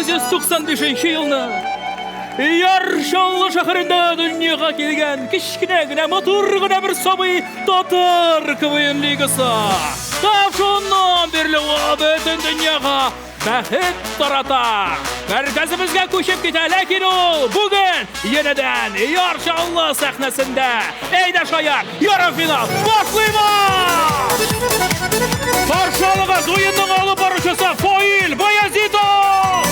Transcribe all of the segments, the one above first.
1995 елны Яр Чаллы шәһәрендә дөньяга килгән кечкенә генә матур гына бер сабый татар КВН лигасы. Һәм шуннан бирле ул бөтен дөньяга бәхет тарата. Мәркәзебезгә күчеп китә, ләкин ул бүген янәдән Яр Чаллы сәхнәсендә. Әйдә шаяр, ярымфинал башлыйбыз! Каршы алыгыз уенның алып баручысы Фаил Баязитов!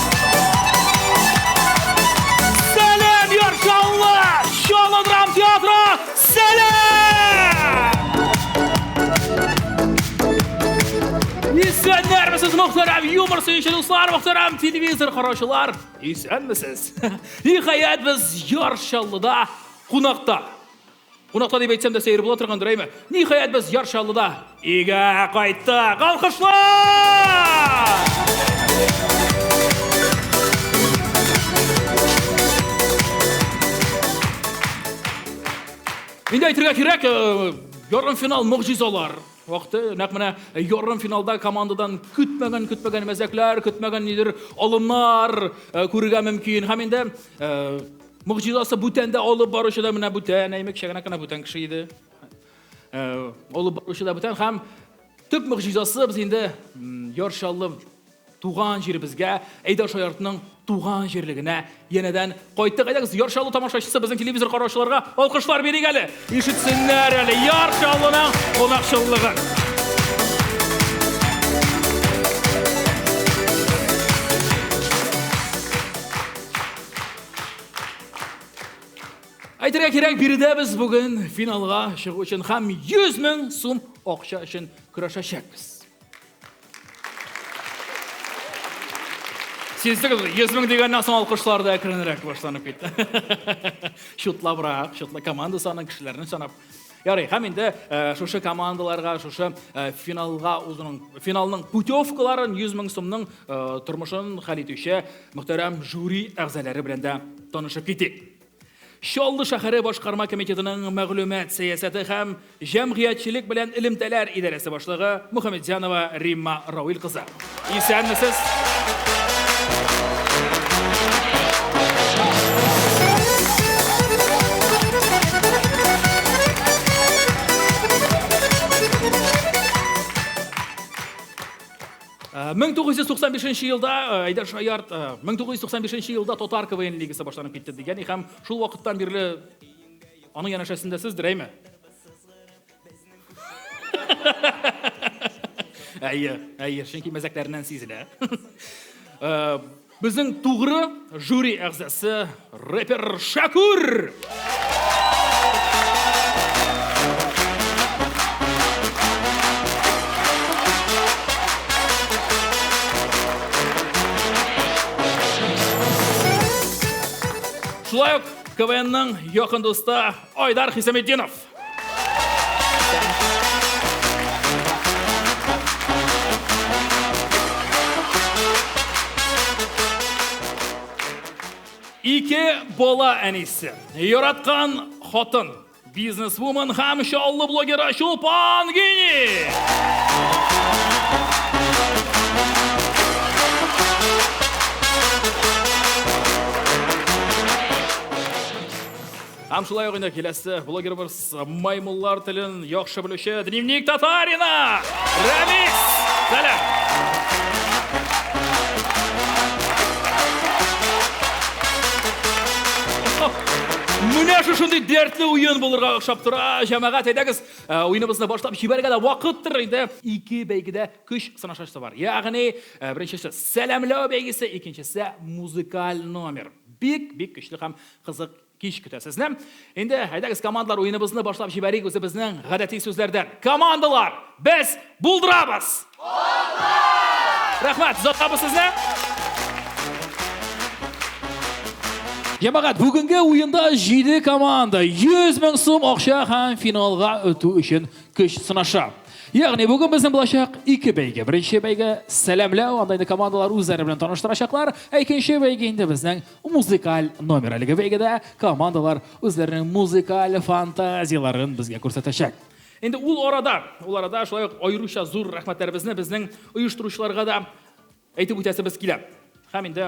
Сәлам, Яр Чаллы! Чаллы драм театры! Сәлам! Исәннәрмесез, мөхтәрәм юмор сөюче дуслар, мөхтәрәм телевизор караучылар! Исәнмесез! Ниһаять, без Яр Чаллыда кунакта. Кунакта дип әйтсәм дә сәер була торгандыр, әйме? Ниһаять, без Яр Чаллыда өйгә кайттык. Алкышлар! Инде әйтергә кирәк, э, ярымфинал могҗизалар вакыты. Нәкъ менә ярымфиналда командадан көтмәгән, көтмәгән мәзәкләр, көтмәгән нидер алымнар э, күрергә мөмкин. Һәм инде э, Могҗизасы бүтән дә алып баручы да менә бүтән, әйме кичә генә бүтән кеше иде. Э, алып баручы да бүтән һәм төп могҗизасы без инде Яр Чаллы туган җиребезгә, Әйдә Шаяртның туган җирлегенә янәдән кайттык. Әйдәгез, Яр Чаллы тамашачысы безнең телевизор караучыларга алкышлар бирик әле. Ишетсеннәр әле Яр Чаллының кунакчыллыгын. Әйтергә кирәк, биредә без бүген финалга чыгу өчен һәм 100 мең сум акча өчен көрәшәчәкбез. Сиздегез, 100 мең дигәннән соң алкышлар да әкренрәк башланып китте. Чутлабрак, чутла команда санын, кешеләрне санап. Ярый, һәм инде э, шушы командаларга, шушы э, финалга узуның, финалның путевкаларын 100 мең сумның э, тормышын хәл итүче мөхтәрәм жюри әгъзалары белән дә танышып китик. Чаллы шәһәре башкарма комитетының мәгълүмат сәясәте һәм җәмгыятьчелек белән элемтәләр идарәсе башлыгы Мөхәммәтҗанова Римма Рауил кызы. Исәнмесез! Ә, 1995 елда э, Айдар Шаярт 1995 э, елда Татар КВН лигасы башланып китте дигән һәм шул вакыттан бирле аның янәшәсендә сездер, әйме? Әйе, әйе, чөнки мәзәкләреннән сизелә. Э, безнең тугры жюри әгъзасы рэпер Шәкүр. Шулай ук КВНның якын дусты Айдар Хисаметдинов. Ике бала әнисе, яраткан хатын, бизнесвумен һәм Чаллы блогеры Чулпан Гини. Һәм шулай ук инде киләсе блогерыбыз маймыллар телен яхшы белүче Дневник Татарина Рәмис. Сәлам. Менә шушындый дәртле уен булырга охшап тора. Җәмәгать, әйдәгез, э, уеныбызны башлап җибәрергә дә вакыттыр инде. Ике бәйгедә көч сынашасы бар. Ягъни, э, беренчесе сәламләү бәйгесе, икенчесе музыкаль номер. Бик, бик көчле һәм кызык кич көтә сезне. Инде әйдәгез командалар уеныбызны башлап җибәрик үзебезнең гадәти сүзләрдән. Командалар, без булдырабыз! Рәхмәт, озатабыз сезне. Җәмәгать, бүгенге уенда 7 команда 100 мең сум акча һәм финалга үтү өчен көч сынаша. Ягъни бүген безнең булачак ике бәйге. Беренче бәйге сәламләү, анда инде командалар үзләре белән таныштырачаклар. Ә икенче бәйге инде безнең музыкаль номер. Әлеге бәйгедә командалар үзләренең музыкаль фантазияләрен безгә күрсәтәчәк. Инде ул арада, ул арада шулай ук аеруча зур рәхмәтләребезне безнең оештыручыларга да әйтеп үтәсебез килә. Һәм инде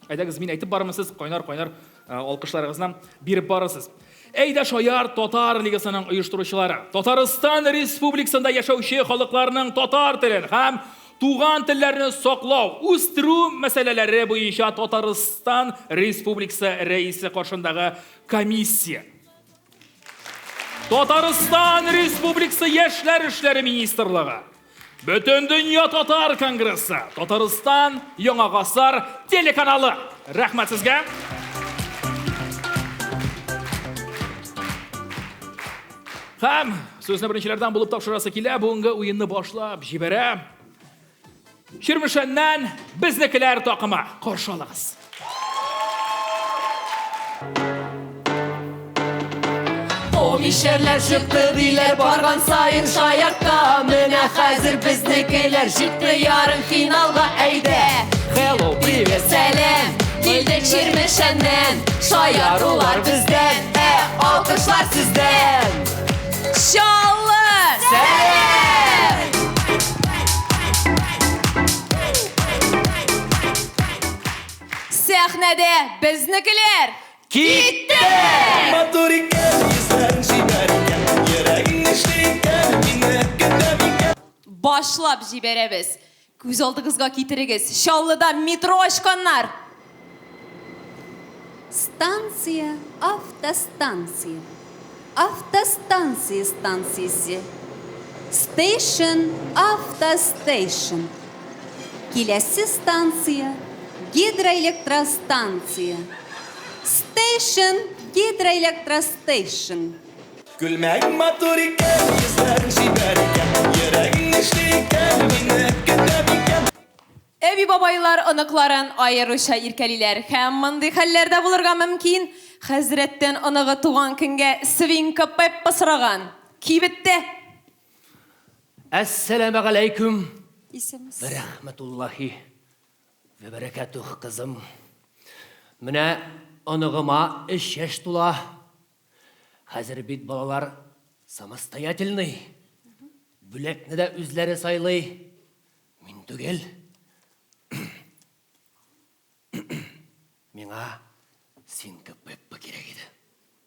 әйдәгез, мин әйтеп барырмын, сез кайнар-кайнар алкышларыгызны биреп барырсыз. Әйдә шаяр татар лигасының оештыручылары. Татарстан Республикасында яшәүче халыкларның татар телен һәм туган телләрне саклау, үстерү мәсьәләләре буенча Татарстан Республикасы Рәисе каршындагы комиссия. Татарстан Республикасы Яшьләр эшләре министрлыгы, Бөтендөнья татар конгрессы, Татарстан Яңа гасыр телеканалы. Рәхмәт сезгә. Һәм сүзне беренчеләрдән булып тапшырасы килә, бүгенге уенны башлап җибәрә. Чирмешәннән безнекеләр такымы. Каршы алыгыз. О, мишәрләр чыкты диләр, барган саен шаярта. Менә хәзер безнекеләр җитте ярым финалга, әйдә. Hello, привет, сәлам, килдек Чирмешәннән, шаярулар бездән, ә алкышлар сездән. Чаллы! Сәлам! Сәхнәдә безнекеләр! Китте! Матур икән, йөзләрең чибәр икән, йөрәгең эшли икән, мине көтә микән? Башлап җибәрәбез. Күз алдыгызга китерегез, Чаллыда метро ачканнар! Станция, автостанция. Автостанция станциясе. Station, автостейшн. Киләсе станция, гидроэлектростанция. Station, гидроэлектростейшн. Күлмәгең матур икән, йөзләрең чибәр икән, йөрәгең эшли икән, мине көтә микән? Әби-бабайлар оныкларын аеруча иркәлиләр һәм мондый хәлләр дә булырга мөмкин. Хәзрәттән оныгы туган көнгә свинка Пеппа сораган. Кибеттә. Әссәламегаләйкүм Исәнмесез. вә рәхмәтуллаһи вә бәрәкәтүһ, кызым. Менә оныгыма өч яшь тула. Хәзер бит балалар самостоятельный. Бүләкне дә үзләре сайлый. Мин түгел. Миңа Синка Пеппа кирәк иде.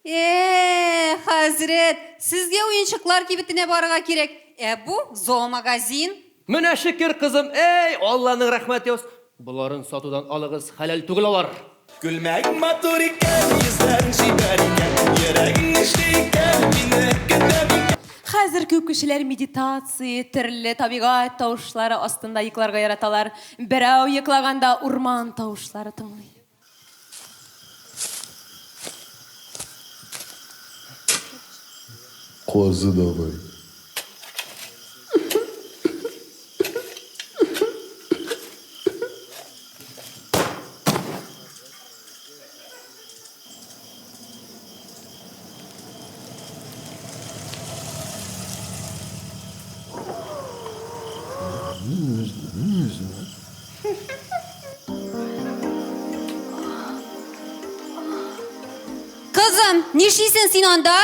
Э, хәзрәт, сезгә уенчыклар кибетенә барырга кирәк. Ә бу зоомагазин. Менә шөкер, кызым, әй, Алланың рәхмәте яусын. Боларын сатудан алыгыз, хәләл түгел алар. Күлмәгең матур икән, йөзләрең чибәр икән, йөрәгең эшли икән, мине көтә микән? Хәзер күп кешеләр медитация, төрле табигать тавышлары астында йокларга яраталар. Берәү йоклаганда урман тавышлары тыңлый. Казы давай. Кызым, нишлисең син анда?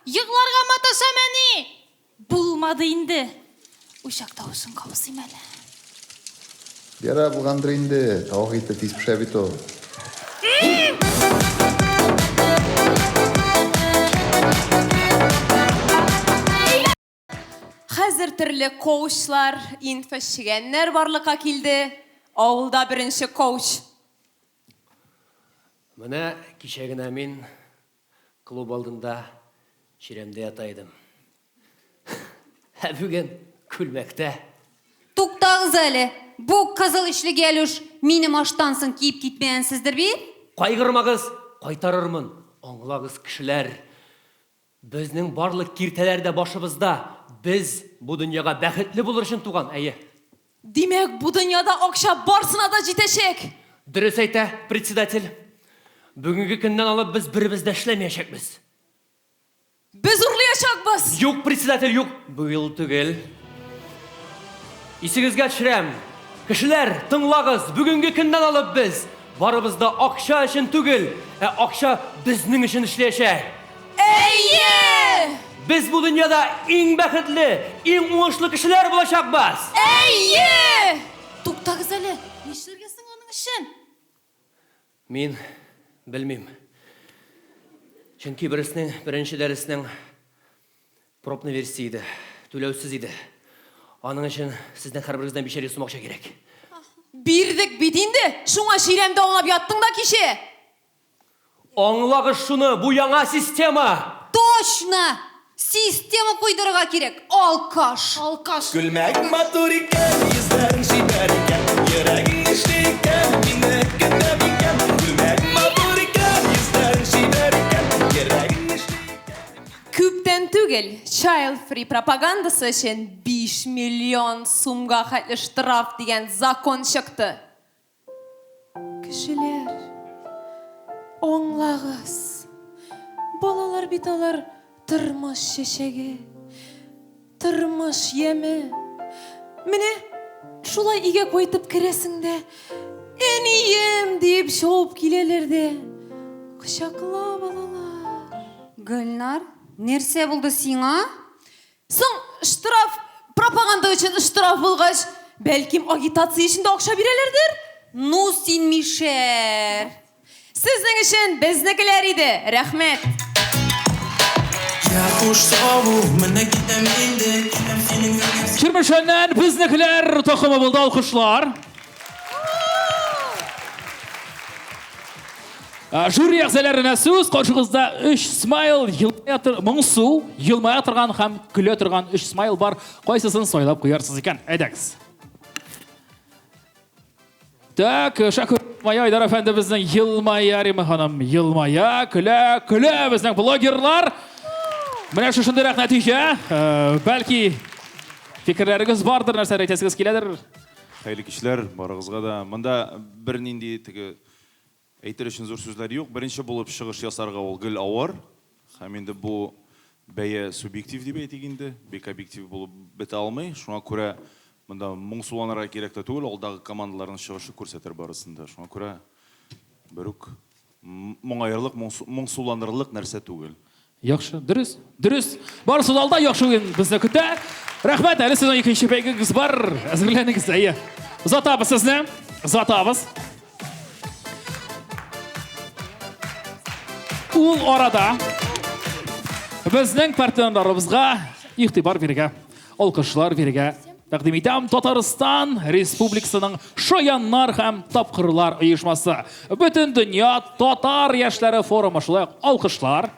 Йокларга маташам, әни! Булмады инде. Учак тавышын кабызыйм әле. Ярар булгандыр инде, тавык ите тиз пешә бит ул. Хәзер төрле коучлар, инфо-чегәннәр барлыкка килде. Авылда беренче коуч. Менә кичә генә мин клуб алдында чирәмдә ята идем. Ә бүген күлмәктә. Туктагыз әле, бу кызыл эчле гәлүш минем аштан соң киеп китмәгәнсездер бит? Кайгырмагыз, кайтарырмын. Аңлагыз, кешеләр. Безнең барлык киртәләр дә башыбызда. Без бу дөньяга бәхетле булыр өчен туган, әйе. Димәк, бу дөньяда акча барсына да җитәчәк! Дөрес әйтә, председатель. Бүгенге көннән алып без беребез дә эшләмиячәкбез. Без урлыячакбыз! Юк, председатель, юк! Бу юлы түгел. Исегезгә төшерәм. Кешеләр, тыңлагыз, бүгенге көннән алып без барыбыз да акча өчен түгел, ә акча безнең өчен эшләячәк. Әйе! Без бу дөньяда иң бәхетле, иң уңышлы кешеләр булачакбыз! Әйе! Туктагыз әле, нишләргә соң аның өчен? Мин белмим. Чөнки бересенең, беренче дәреснең пробный версия иде, түләүсез иде. Аның өчен сезнең һәрберегездән бишәр йөз сум акча кирәк. Бирдек бит инде, шуңа чирәмдә аунап яттың да кичә. Аңлагыз шуны, бу яңа система! Точно! Система куйдырырга кирәк, алкаш! Алкаш! Күлмәк матур икән, йөзләрең чибәр икән, йөрәгең эшли икән, мине көтә микән? Күлмәк матур икән, йөзләрең чибәр икән, йөрәгең эшли икән. Күптән түгел Child Free пропагандасы өчен 5 миллион сумга хәтле штраф дигән закон чыкты. Кешеләр, аңлагыз, балалар бит алар тормыш чәчәге, тормыш яме. Менә шулай өйгә кайтып керәсең дә, әнием дип чабып киләләр дә, кочаклап алалар. Гөлнар, нәрсә булды сиңа? Соң, штраф, пропаганда өчен штраф булгач, бәлкем агитация өчен дә акча бирәләрдер? Ну син мишәр! Сезнең өчен безнекеләр иде, рәхмәт! Чирмешәннән безнекеләр такымы булды, алкышлар. Жюри әгъзаларына сүз, каршыгызда өч смайл, елмая тор, моңсу, елмая торган һәм көлә торган өч смайл бар. Кайсысын сайлап куярсыз икән? Әйдәгез. Так, Шәкүр елмая, Айдар әфәнде безнең елмая, Рима ханым елмая, көлә, көлә безнең блогерлар. Менә шушындыйрак нәтиҗә. Бәлки фикерләрегез бардыр, нәрсәләр әйтәсегез киләдер? Хәерле кичләр барыгызга да. Монда бернинди теге әйтер өчен зур сүзләр юк. Беренче булып чыгыш ясарга ул гел авыр. Һәм инде бу бәя субъектив дип әйтик инде, бик объектив булып бетә алмый. Шуңа күрә монда моңсуланырга кирәк тә түгел, алдагы командаларның чыгышы күрсәтер барысын да. Шуңа күрә берүк моңаерлык, моңсуланырлык нәрсә түгел. Яхшы, дөрес, дөрес. Барысы да алда, яхшы уен безне көтә. Рәхмәт, әле сезнең икенче бәйгегез бар. Әзерләнегез, әйе. Озатабыз сезне, озатабыз. Ул арада безнең партнерларыбызга игътибар бирергә, алкышлар бирергә тәкъдим итәм. Татарстан Республикасының Шаяннар һәм Тапкырлар оешмасы. Бөтен дөнья татар яшьләре форумы, шулай ук алкышлар.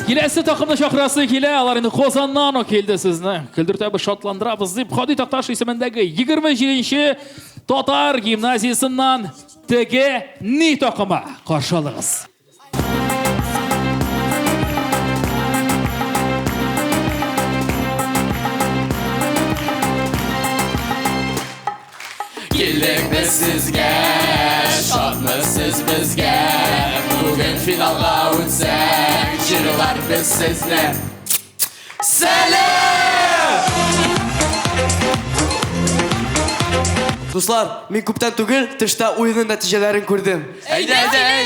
Киләсе такымны чакырасы килә, алар инде Казаннан ук килде сезне. Көлдертәбез, шатландырабыз дип Һади Такташ исемендәге 27-нче татар гимназиясеннән теге ни такымы каршы алыгыз. Килдек без сезгә, шатмыз сез безгә. Бүген финалга үтсәк, җырлар без сезне. Сәлам! Дуслар, мин күптән түгел төштә уенның нәтиҗәләрен күрдем. Әйдә, әйдә, әй!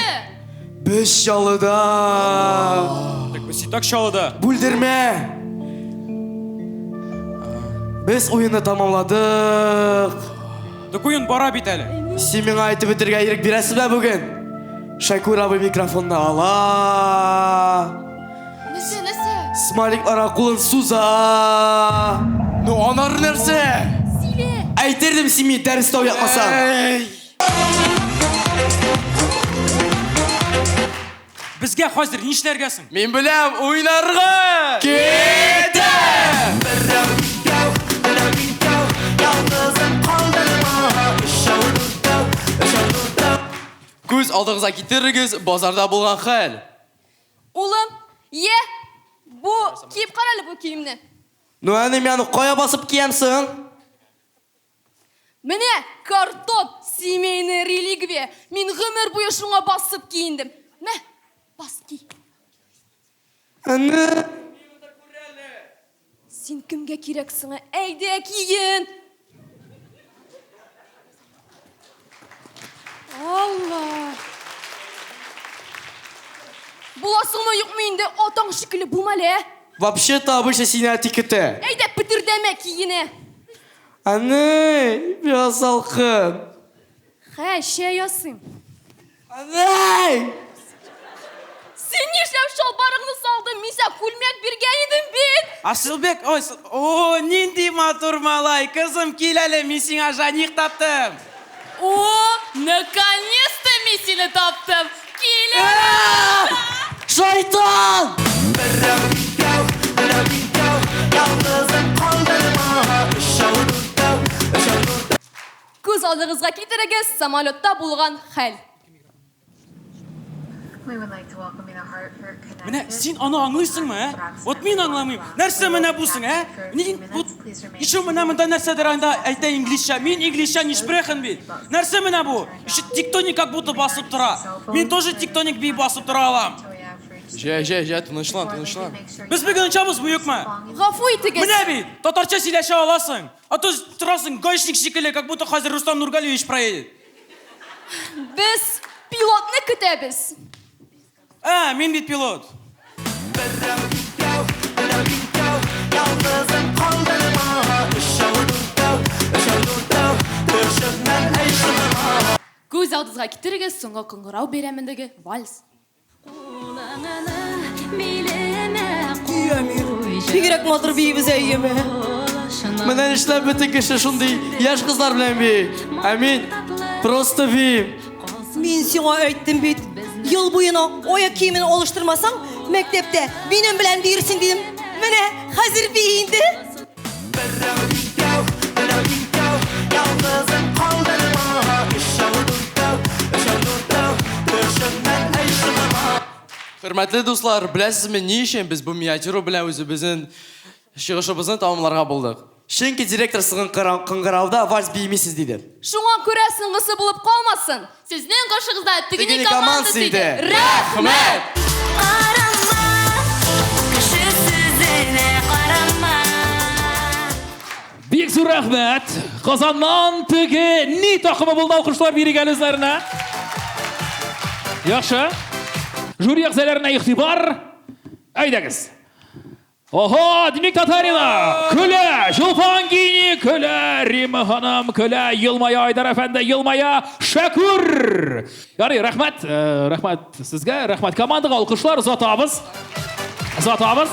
Без Чаллыда. Так без и так Чаллыда. Бүлдермә! Без уенны тамамладык. Так уен бара бит әле. Син миңа әйтеп бетергә ирек бирәсезме бүген? Шәкүр абый микрофонны ала. Нәрсә, нәрсә? Смайликларга кулын суза. Ну, анары нәрсә? Сөйлә. Әйтердем син мине дәрестә уятмасаң. Безгә хәзер нишләргә соң? Мин беләм, уйнарга! Китә! Берәү, икәү, берәү, икәү, ялгызым калдырма. Өчәү, дүртәү, өчәү, дүртәү. Күз алдыгызга китерегез, базарда булган хәл. Улым, йә, бу, киеп кара әле бу киемне. Ну, әни, мин аны кая басып киям соң? Менә картоп, семейная реликвия. Мин гомер буе шуңа басып киендем. Мә, бас ки. Әни. Син кемгә кирәксең, ә? Әйдә, киен. Алла. Буласыңмы, юкмы инде, атаң шикелле булма әле, ә? Вообще-то обычно сине әти көтә. Әйдә, петердәмә, киенә. Әни, миңа салкын. Хә, чәй ясыйм. Әни! Син нишләп чалбарыңны салдың? Мин сиңа күлмәк биргән идем бит. Асылбек, ой, о, нинди матур малай. Кызым, кил әле, мин сиңа жених таптым. О, наконец-то мин сине таптым. Кил әле. Шайтан! Берәү, икәү, берәү, икәү, ялгызым калдырма. Өчәү, дүртәү, өчәү, дүртәү. Күз алдыгызга китерегез, самолетта булган хәл. Менә син аны аңлыйсыңмы, ә? Вот мин аңламыйм. Нәрсә менә бу соң, ә? Ни вот еще менә монда нәрсәдер анда әйтә инглизчә. Мин инглизчә не шпрехен бит. Нәрсә менә бу? Еще тектоник как будто басып тора. Мин тоже тектоник бии басып тора алам. Җә, җә, җә, тынычлан, тынычлан. Без бүген очабызмы, юкмы? Гафу итегез. Менә бит, татарча сөйләшә аласың. А то торасың гаишник шикелле, как будто хәзер Рустам Нургалиевич проедет. Без пилотны көтәбез. Ә, мин бит пилот. Берәү, икәү, берәү, икәү, ялгызым калдырма. Өчәү, дүртәү, өчәү, дүртәү, төшермән әй шыгыма. Күз алдыгызга китерегез соңгы кыңгырау бәйрәмендәге вальс. Бигрәк матур биибез, әйеме? Менә нишләп бөтен кеше шундый яшь кызлар белән бии. Ә мин просто биим. Мин сиңа әйттем бит, ел буена аяк киемен алыштырмасаң, мәктәптә минем белән биерсең дидем. Менә хәзер бии инде. Берәү, икәү, берәү, икәү, ялгызым калдырма. Өчәү, дүртәү, өчәү, дүртәү, төшермән әй шыгыма. Хөрмәтле дуслар, беләсезме, ни өчен без бу миниатюра белән үзебезнең чыгышыбызны тәмамларга булдык? Чөнки директор соңгы кыңгырауда вальс биимисез диде. Шуңа күрә соңгысы булып калмасын. Сезнең каршыгызда Тегени Тегени командасы командасы иде. иде. Рәхмәт! Карама, кеше сүзенә карама. Бик зур рәхмәт. Казаннан теге ни такымы булды алкышлар бирик әле үзләренә. Яхшы. Жюри әгъзаларына игътибар. Әйдәгез. Ого, Дмитрий Татарина, көлә, Чулпан Гини, көлә, Рима ханым, көлә, елмая Айдар әфәнде, елмая Шәкүр. Ярый, рәхмәт, рәхмәт сезгә, рәхмәт командага, алкышлар озатабыз. Озатабыз.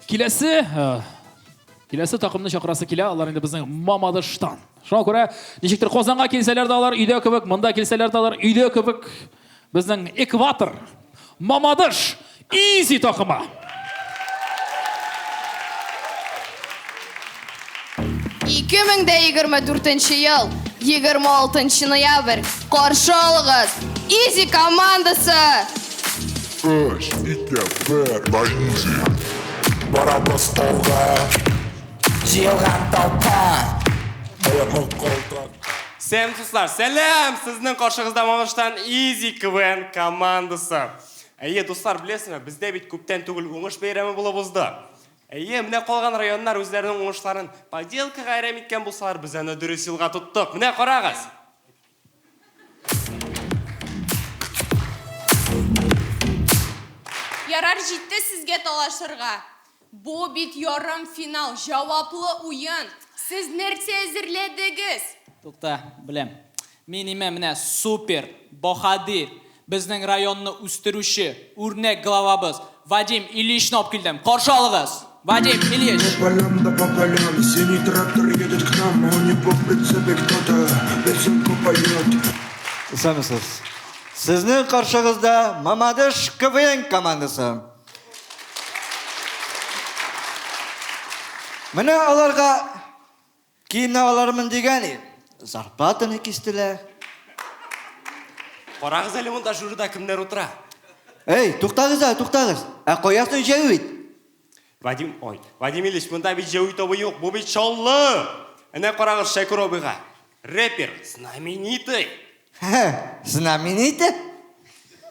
Киләсе, киләсе такымны чакырасы килә, алар инде безнең Мамадыштан. Шуңа күрә, ничектер Казанга килсәләр дә алар өйдә кебек, монда килсәләр дә алар өйдә кебек. Безнең экватор, Мамадыш, Изи такымы. 2024 ел, 26 ноябрь. Каршы алыгыз, Изи командасы! Өч, ике, бер, на изи. Барабыз тауга. Җыелган талпан. Аякны калтырат. Сәлам, дуслар, сәлам! Сезнең каршыгызда Мамадыштан Изи КВН командасы. Әйе, дуслар, беләсезме, бездә бит күптән түгел уңыш бәйрәме булып узды. Әйе, менә калган районнар үзләренең уңышларын поделкага әрәм иткән булсалар, без аны дөрес юлга тоттык. Менә карагыз. Ярар, җитте сезгә талашырга. Бу бит ярымфинал, җаваплы уен. Сез нәрсә әзерләдегез? Тукта, беләм. Мин имә менә супер, баһадир, безнең районны үстерүче, үрнәк главабыз Вадим Ильичны алып килдем. Каршы алыгыз! Вадим Ильич! По полям да по полям, синий трактор едет к нам, у него в прицепе кто-то песенку поет. Исәнмесез. Сезнең каршыгызда Мамадыш КВН командасы. Менә аларга киемне алырмын дигән идем. Зарплатаны кистеләр. Карагыз әле монда жюрида кемнәр утыра. Эй, туктагыз әле, туктагыз. Ә кая соң Җәвит? Вадим, ой, Вадим Ильич, монда бит Җәвит абый юк, бу бит Чаллы. Әнә карагыз Шәкүр абыйга. Рэпер, знаменитый. Знаменитый?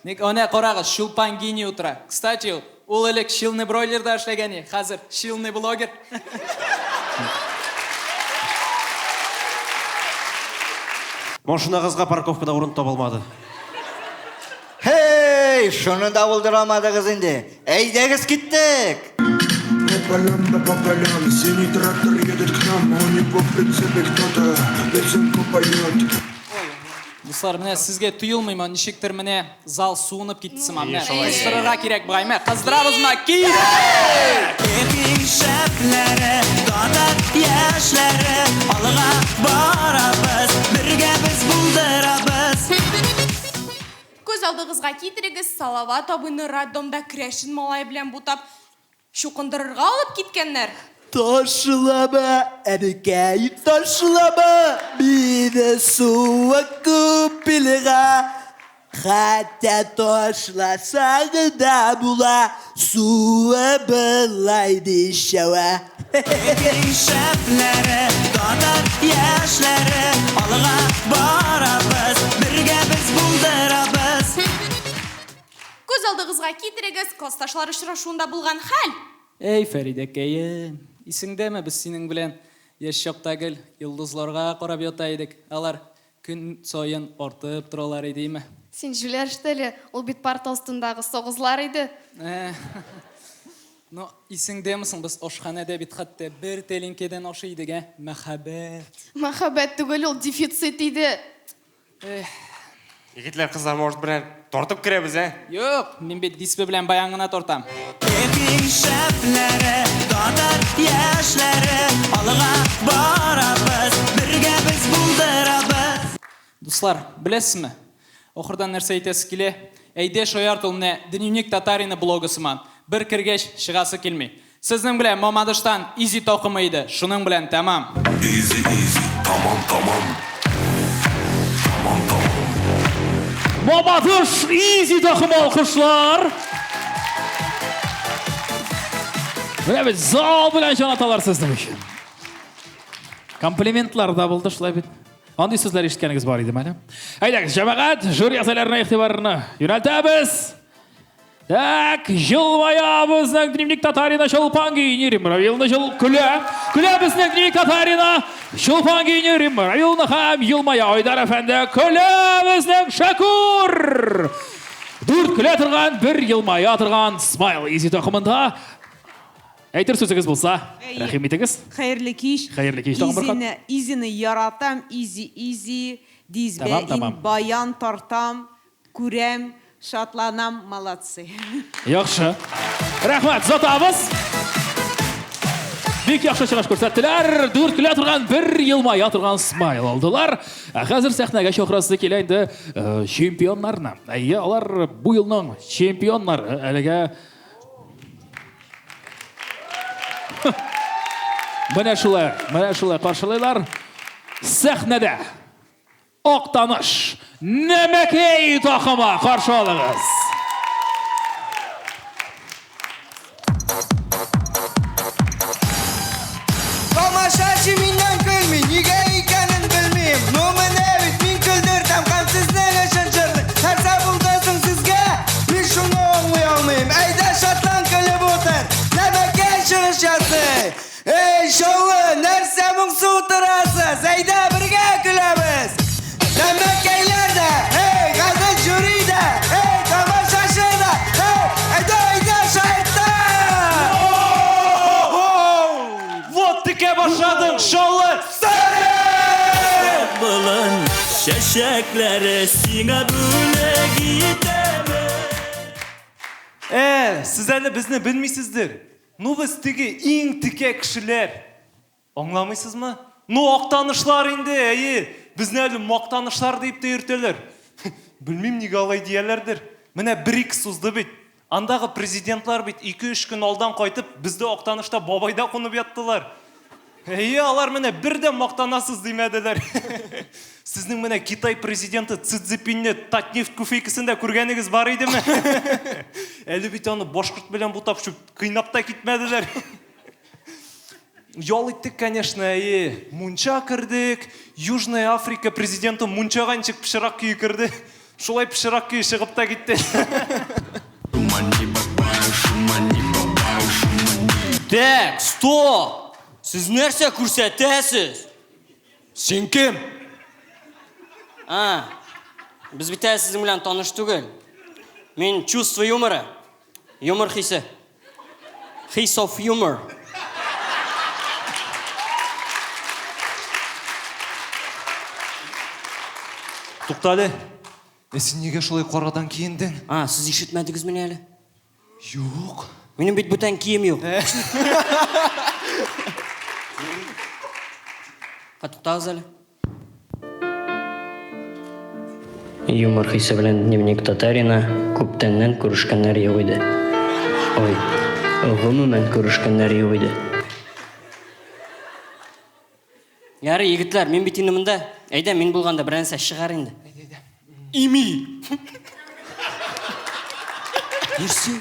Ник әнә карагыз, Чулпан Гини утыра. Кстати, ул элек Челны бройлерда эшләгән иде, хәзер Челны блогер. Машинагызга парковкада урын табылмады. Һей! Эй, шуны да булдыра алмадыгыз инде. Әйдәгез киттек! По полям да по полям, синий трактор едет к нам, у него в прицепе кто-то песенку поет. Дуслар, менә сезгә тоелмыймы, ничектер менә зал суынып китте сыман. Менә Шулай. кыздырырга кирәк бугай. Менә кыздырабызмы? Кирәк! Иң шәпләре, татар яшьләре, алга барабыз, бергә без булдырабыз. Күз алдыгызга китерегез, Салават абыйны роддомда керәшен малае белән бутап, чукындырырга алып киткәннәр. Ташлама, әбекәй, ташлама мине суык купельга. Хәтта ташласаң да була, суы болай ничәвә. Иң шәпләре, татар яшьләре, алга барабыз, бергә без булдырабыз. Күз алдыгызга китерегез, классташлар очрашуында булган хәл. Әй, Фәридәкәем, исеңдәме, без синең белән яшь чакта гел йолдызларга карап ята идек. Алар көн саен артып торалар иде, име? Син җүләр что ли? Ул бит парта астындагы согызлар иде. Ә, ну, исеңдәме соң, без ашханәдә бит хәтта бер тәлинкәдән ашый идек, ә? Мәхәббәт. Мәхәббәт түгел ул, дефицит иде. Егетләр, кызлар, может, берәр тартып керәбез, ә? Юк, мин бит дисбе белән баян гына тартам. Иң шәпләре, татар яшьләре, алга барабыз, бергә без булдырабыз. Дуслар, беләсезме? Ахырдан нәрсә әйтәсе килә? Әйдә шаярт ул менә Дневник татарина блогы сыман. Бер кергәч, чыгасы килми. Сезнең белән Мамадыштан Изи такымы иде. Шуның белән тәмам. Изи, изи, тамам, тамам. Тамам, тамам. Мамадыш Изи такымы алкышлар. Менә бит зал белән җан аталар сезнең өчен. Комплиментлар да булды шулай бит. Андый сүзләр ишеткәнегез бар идеме әле? Әйдәгез, җәмәгать, жюри әгъзаларына игътибарны юнәлтәбез. Так, елмая безнең дневник татарина Чулпан Гейни Римравиловна жыл көлә. Көлә безнең дневник татарина Чулпан Гейни Римравиловна һәм елмая Айдар әфәнде. Көлә безнең Шәкүр. Дүрт көлә торган, бер елмая торган Смайл Изи такымында. Әйтер сүзегез булса, рәхим итегез. Хәерле кич. Хәерле кич тагын бер кат. Изины, изины яратам, изи, изи, дизбә, Тәмам, тәмам. баян тартам. Күрәм, шатланам, молодцы. Яхшы. Рәхмәт, озатабыз. Бик яхшы чыгыш күрсәттеләр. Дүрт көлә торган, бер елмая торган смайл алдылар. Ә хәзер сәхнәгә чакырасы килә инде э, чемпионнарны. Әйе, алар бу елның чемпионнары. Әлегә Менә шулай, менә шулай каршылыйлар. Сәхнәдә Актаныш Нәмәкәй такымы каршы алыгыз. Тамашачы миннән көлми, нигә икәнен белмим. Ну менә бит мин көлдертәм һәм сезнең өчен җырлыйм. Нәрсә булды соң сезгә? Мин шуны аңлый алмыйм. Әйдә шатлан көлеп утыр. Нәмәкәй чыгыш ясый. Эй, Чаллы, нәрсә моңсу утырасыз? Әйдә, бергә көләбез! Тәмәкәйләр дә, эй, гадел жюри дә, эй, тамашачы да, эй, әйдә, әйдә, шайтан! Вот текә башладың, Чаллы! Болын чәчәкләре сиңа бүләк итәмен. Ә, сез әле безне белмисездер. Ну без теге иң текә кешеләр. Аңламыйсызмы? Ну актанышлар инде, әйе. Безне әле мактанышлар дип тә йөртәләр. Белмим, нигә алай дияләрдер. Менә БРИКС узды бит. Андагы президентлар бит ике-өч көн алдан кайтып, бездә Актанышта бабайда кунып яттылар. Әйе, алар менә бер дә мактанасыз димәделәр. Сезнең менә Китай президенты Ци Цзипинне Татнефть күфейкесендә күргәнегез бар идеме? Әле бит аны башкорт белән бутап шүп кыйнап та китмәделәр. Ял иттек, конечно, әйе. Мунча кердек. Южная Африка президенты мунчага ничек пычрак көе керде, шулай пычрак көе чыгып та китте. Так, стоп! Сез нәрсә күрсәтәсез? Син кем? А, без бит әле сезнең белән таныш түгел. Мин чувство юмора. Юмор хисе. Хис of humor. Туктале. Ә син нигә шулай карадан киендең? А, сез ишетмәдегезмени әле? Юк. Минем бит бүтән кием юк. Ка, туктагыз әле. Юмор хисе белән Дневник татарина күптәннән күрешкәннәр юк иде. Ой, гомумән күрешкәннәр юк иде. Ярый, егетләр, мин бит инде монда. Әйдә, мин булганда берәр нәрсә чыгар инде. Ими! Нәрсә?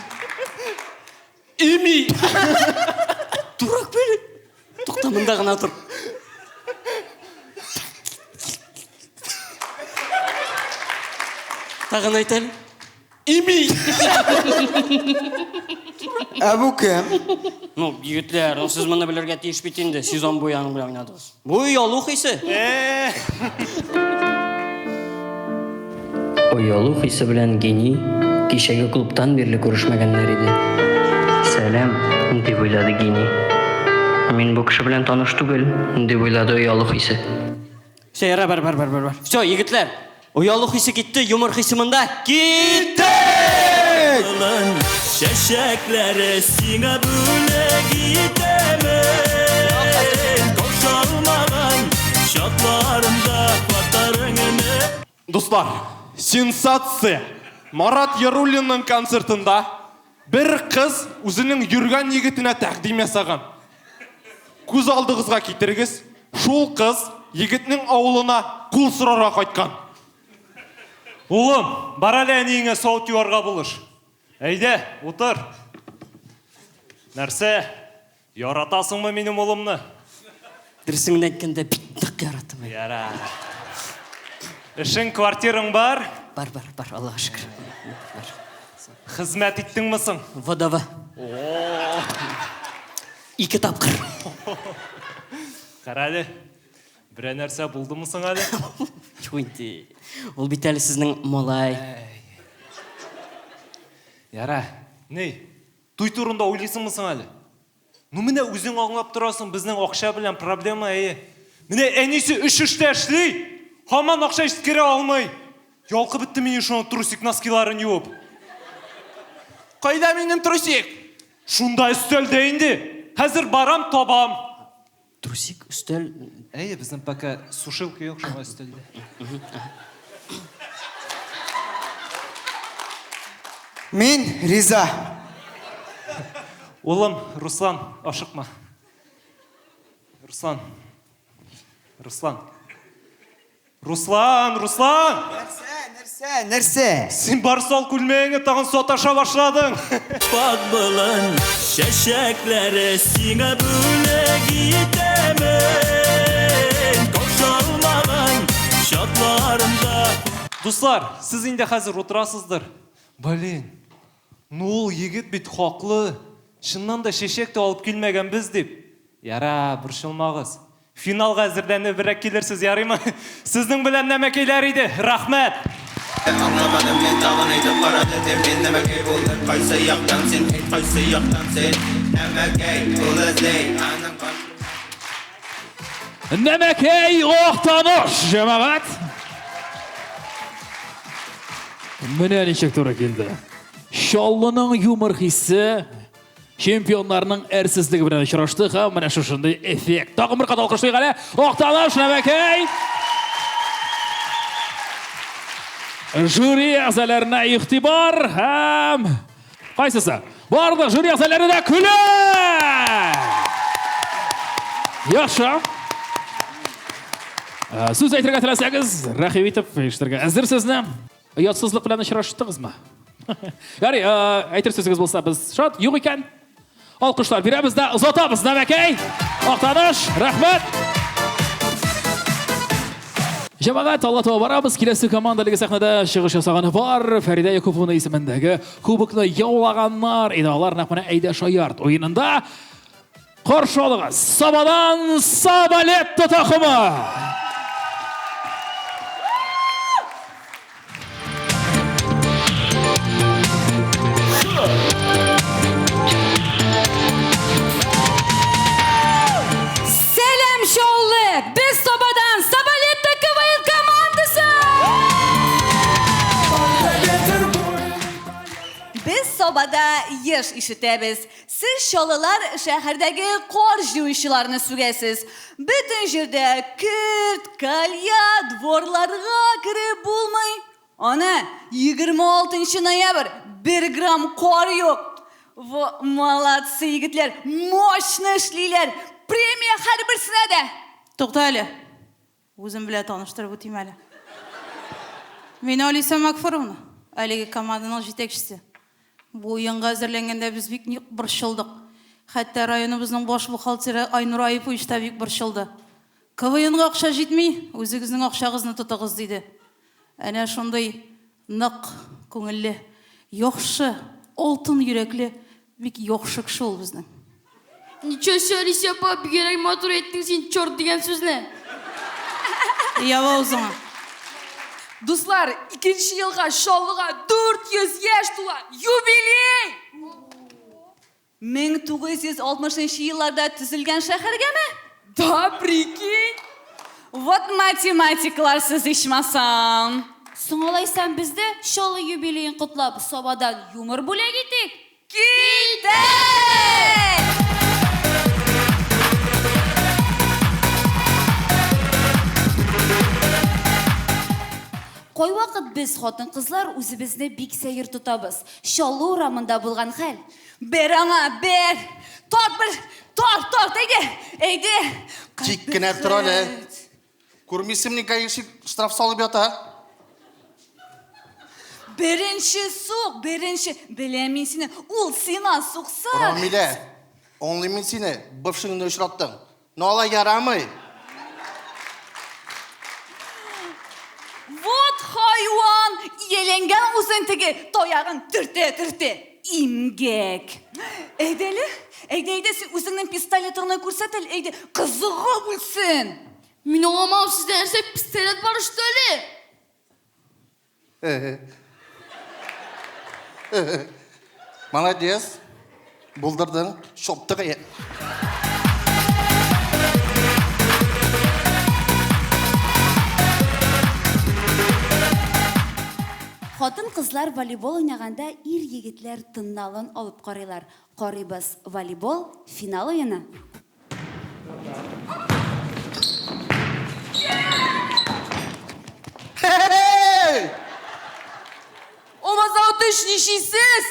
Ими! Дурак бәле! Тукта, монда гына тор. Тагын әйт әле. Ими! Ә бу кем? Ну, егетләр, ну сез моны белергә тиеш бит инде. Сезон буе аның белән уйнадыгыз. Бу оялу хисе. Оялу хисе белән Гений кичәге клубтан бирле күрешмәгәннәр иде. Сәлам, дип уйлады Гений. Мин бу кеше белән таныш түгел, дип уйлады оялу хисе. Все, яра, бар, бар, бар, бар, бар. Все, егетләр, оялу хисе китте, юмор хисе монда. Киттек! Чәчәкләре сиңа бүләк итәмен. Каушалмаган чакларымда катарыңны. Дуслар, сенсация! Марат Яруллинның концертында бер кыз үзенең йөргән егетенә тәкъдим ясаган. Күз алдыгызга китерегез, шул кыз егетнең авылына кул сорарга кайткан. Улым, бар әле әниеңә савыт юарга булыш. Әйдә, утыр. Нәрсә, яратасыңмы минем улымны? Дөресен генә әйткәндә, бик нык яраттым. Яра. Эшең, квартираң бар? Бар, бар, бар, Аллага шөкер. Бар. Хезмәт иттеңме соң? ВДВ. Ике тапкыр. Кара әле, берәр нәрсә булдымы соң әле? Юк инде. Ул бит әле сезнең малай. Яра, ни, туй турында уйлыйсыңмы соң әле? Ну менә үзең аңлап торасың, безнең акча белән проблема, әйе. Менә әнисе өч эштә эшли, һаман акча җиткерә алмый. Ялкып бетте мине шуның трусик носкиларын юып. Кайда минем трусик? Шунда өстәлдә инде. Хәзер барам, табам. Трусик, өстәл. Әйе, безнең пока сушилка юк, шуңа өстәлдә. Мин риза. Улым, Руслан, ашыкма. Руслан. Руслан. Руслан, Руслан! Нәрсә, нәрсә, нәрсә? Син бар сал күлмәгеңне тагын саташа башладың. Пак болын чәчәкләре сиңа бүләк итәмен. Каушалмаган чакларымда. Дуслар, сез инде хәзер утырасыздыр. Блин, ну ул егет бит хаклы. Чыннан да чәчәк тә алып килмәгәнбез дип. Яра, борчылмагыз. Финалга әзерләнебрәк килерсез, ярыймы? Сезнең белән нәмәкәйләр иде. Рәхмәт! Аңламадым мин тагын әйтеп карады тем мин нәмәкәй булды кайсы яктан син әйт кайсы яктан син нәмәкәй ул эзли аның Нәмәкәй Актаныш, җәмәгать! Менә ничек туры килде. Чаллының юмор хисе Чемпионнарның әрсезлеге белән очраштык һәм менә шушындый эффект. Тагын бер кат алкышлыйк әле. Актаныш, Нәмәкәй! Жюри әгъзаларына игътибар һәм кайсысы? Барлык жюри әгъзалары да көлә! Яхшы. Э, сүз әйтергә теләсәгез, рәхим итеп ишетергә әзер сезне. Оятсызлык белән очраштыгызмы? Ярый, э, әйтер сүзегез булса, без шат, юк икән. Алкышлар бирәбез дә озатабыз, Нәмәкәй. Актаныш, рәхмәт. Җәмәгать, алга таба барабыз. Киләсе команда әлеге сәхнәдә чыгыш ясаганы бар. Фәридә Якуповна исемендәге кубокны яулаганнар иде. Алар нәкъ менә Әйдә шаярт уенында Каршы алыгыз, Сабадан Сабалетто такымы! Сабада еш ишетәбез. Сез чаллылар шәһәрдәге кар җыючыларны сүгәсез. Бөтен җирдә көрт, калья, дворларга кереп булмый. Ана, 26 ноябрь, бер грамм кар юк. Во, молодцы, егетләр, мощно эшлиләр. Премия һәрберсенә дә. Тукта әле. Үзем белән таныштырып үтим әле. Мин Алиса Макфоровна, әлеге команданың җитәкчесе. Бу уенга әзерләнгәндә без бик нык борчылдык. Хәтта районыбызның баш бухгалтеры Айнур Аипович та бик борчылды. КВНга акча җитми, үзегезнең акчагызны тотыгыз, диде. Әнә шундый нык күңелле, яхшы, алтын йөрәкле, бик яхшы кеше ул безнең. Ничего себе, Алисия апа, бигрәк матур әйттең син черт дигән сүзне. Ява авызыңа. Дуслар, икенче елга Чаллыга 400 яшь тула! Юбилей! 1960 елларда төзелгән шәһәргәме? Да, прикинь! Вот математиклар сез ичмасам! Соң алайсам без дә Чаллы юбилеен котлап, Сабадан юмор бүләк итик! Китек! Кайвакыт без, хатын-кызлар, үзебезне бик сәер тотабыз. Чаллы урамында булган хәл. Бер аңа, бер! Тарт бер! Тарт, тарт, әйдә! Әйдә! Тик кенә тор әле. Күрмисеңмени, гаишник штраф салып ята. Беренче сук, беренче. Беләм мин сине. Ул сиңа сукса. Рамилә, аңлыйм мин сине, бывшыңны очраттың. Но алай ярамый. Вот хайван! Ияләнгән үзен теге, таягын төртә-төртә. Имгәк. Әйдә әле, әйдә, әйдә, син үзеңнең пистолетыңны күрсәт әле, әйдә, кызыгы бүлсен. Мин аңламадым, сездә нәрсә пистолет бар что ли? Молодец. Булдырдың. Шоптык. Хатын-кызлар волейбол уйнаганда ир-егетләр тынналын алып карыйлар. Карыйбыз волейбол финал уены. Алмаз Даутович, нишисез?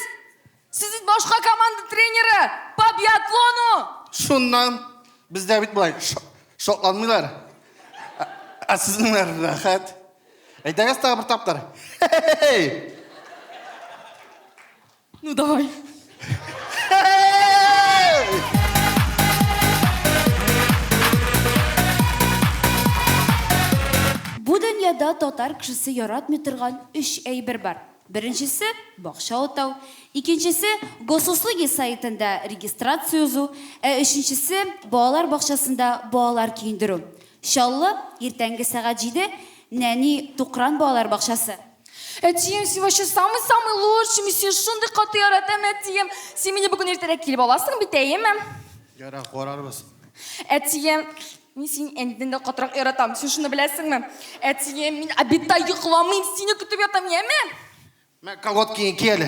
Сез бит башка команда тренеры по биатлону. Шуннан бездә бит болай шатланмыйлар. Ә сезнеңләр рәхәт. Әйдәгез тагы бер тапкыр. Ну давай. Бу дөньяда татар кешесе яратмый торган өч әйбер бар. Беренчесе, бакча утау, икенчесе, Госуслуги сайтында регистрация узу, ә өченчесе, балалар бакчасында балалар киендерү. Чаллы, иртәнге сәгать җиде, нәни Тукран балалар бакчасы. Әтием, син вообще самый-самый лучший, мин сине шундый каты яратам, әтием. Син мине бүген иртәрәк килеп аласың бит, әйеме? Ярар, карарбыз. Әтием, мин сине әнидән дә катырак яратам, син шуны беләсеңме? Әтием, мин обедта йокламыйм, сине көтеп ятам, яме? Мә, колготкиңне ки әле.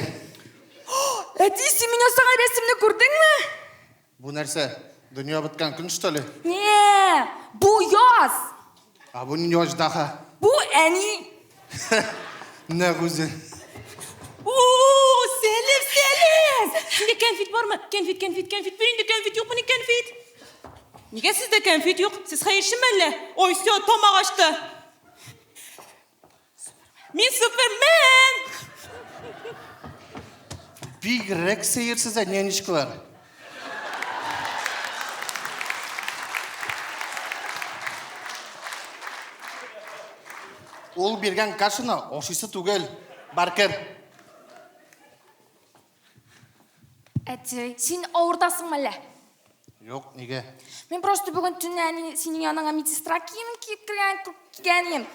Әти, син мин ясаган рәсемне күрдеңме? Бу нәрсә? Дөнья беткән көн, что ли? Не, бу яз. А бу нинди аждаһа? Бу әни. Нәкъ үзе. У-у-у, Сәлим, Сәлим! Синдә кәнфит бармы? Кәнфит, кәнфит, кәнфит. Бир инде кәнфит юкмыни кәнфит? Нигә сездә кәнфит юк? Сез хәерчеме әллә? Ой, все, тамак ачты. Мин супермен! Бигрәк сәер сездә нянечкалар. Ул биргән кашаны ашыйсы түгел. Бар кер. Әти, син авыртасыңмы әллә? Юк, нигә? Мин просто бүген төнлә әни синең яныңа медсестра киемен киеп кергән, кигән идем.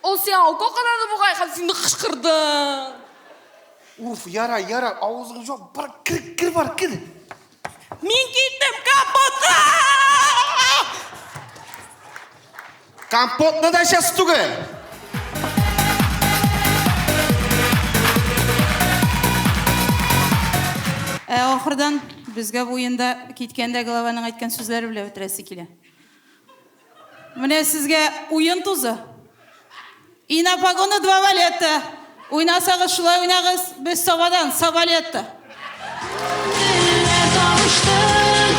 Ул сиңа укол кадады бугай, һәм син кычкырдың. Уф, яра, яра, авызың жоқ, бар, кер, кер бар, кер. Мин киттем компотка! Компотны да эчәсе түгел. Ә ахырдан безгә бу уенда киткәндә главаның әйткән сүзләре белән бетерәсе килә. Менә сезгә уен тузы. И на погоны два валета. Уйнасагыз шулай уйнагыз, без Сабадан, Сабалетта. Күңелләр табышты,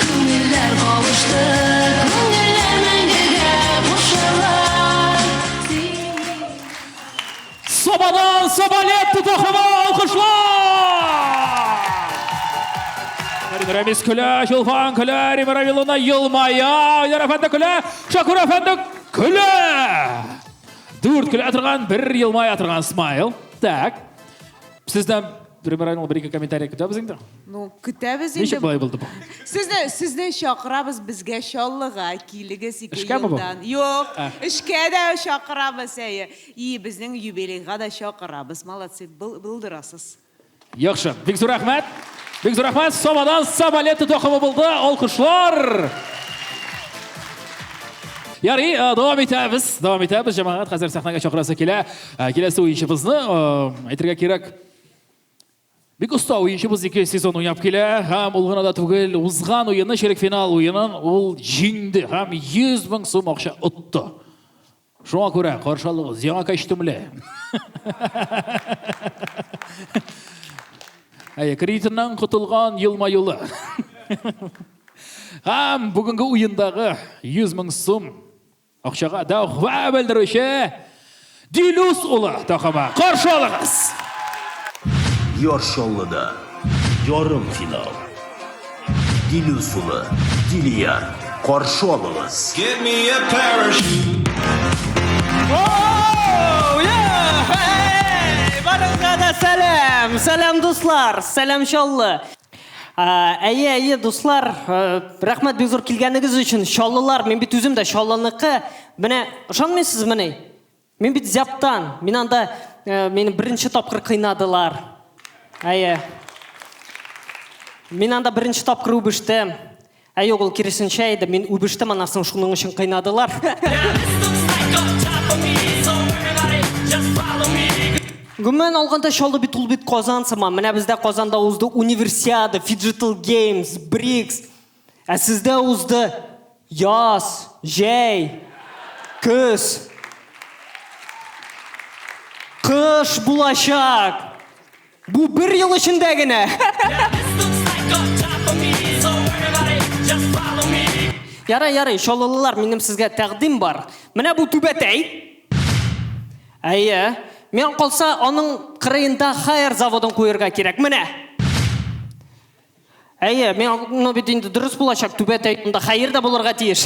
күңелләр кавышты, күңелләр мәңгегә кушыла. Сабадан Сабалетта такымы алкышлар! Рәмис көлә, Чулпан көлә, Рима Равиловна елмая, Айдар әфәнде көлә, Шакур әфәнде көлә! Дүрт көлә торган, бер елмая торган смайл. Так. Сездән Рима Равиловна бер-ике комментарий көтәбез инде. Ну, көтәбез инде. Ничек болай булды бу? Сезне, сезне чакырабыз безгә Чаллыга, килегез ике Эшкәме бу? елдан. Юк, Ә. эшкә дә чакырабыз, әйе. И безнең юбилейга да чакырабыз. Молодцы, булдырасыз. Яхшы. Бик зур рәхмәт. Бик зур рәхмәт. Сабадан Сабалетта такымы булды. Алкышлар. Ярый, э, дәвам итәбез. Дәвам итәбез. Җәмәгать хәзер сәхнәгә чакырасы килә. Э, киләсе уенчыбызны, э, әйтергә кирәк, бик оста уенчыбыз ике сезон уйнап килә һәм ул гына да түгел, узган уенны, чирек финал уенын ул җиңде һәм 100 мең сум акча отты. Шуңа күрә каршы алыгыз, яңа костюмлы. Әйе, кредитыннан котылган елмаюлы. Һәм бүгенге уендагы 100 мең сум акчага дәгъва белдерүче Дилюс улы такымы. Каршы алыгыз! Яр Чаллыда ярымфинал. Дилюс улы, Дилияр, каршы алыгыз. Give me a parachute. Барыгызга да сәлам! Сәлам, дуслар! Сәлам, Чаллы! Әйе, әйе, дуслар, рәхмәт бик зур килгәнегез өчен. Чаллылар, мин бит үзем дә Чаллыныкы. Менә ышанмыйсызмыни? Мин бит Зяптан. Мин анда э, мине беренче тапкыр кыйнадылар. Әйе. Мин анда беренче тапкыр үбештем. Ә юк, ул киресенчә иде. Мин үбештем, аннан соң шуның өчен кыйнадылар. Гомумән алганда Чаллы бит ул бит Казан сыман. Менә бездә Казанда узды Универсиада, Фиджитал Геймс, БРИКС. Ә сездә узды яз, җәй, көз. Кыш булачак. Бу бер ел эчендә генә. Ярый, ярый, чаллылылар, минем сезгә тәкъдим бар. Менә бу түбәтәй. Әйе. Миңа калса, аның кырыенда Хайер заводын куерга кирәк. Менә. Әйе, мин ну бит инде дөрес булачак, түбәтәй монда хәер дә булырга тиеш.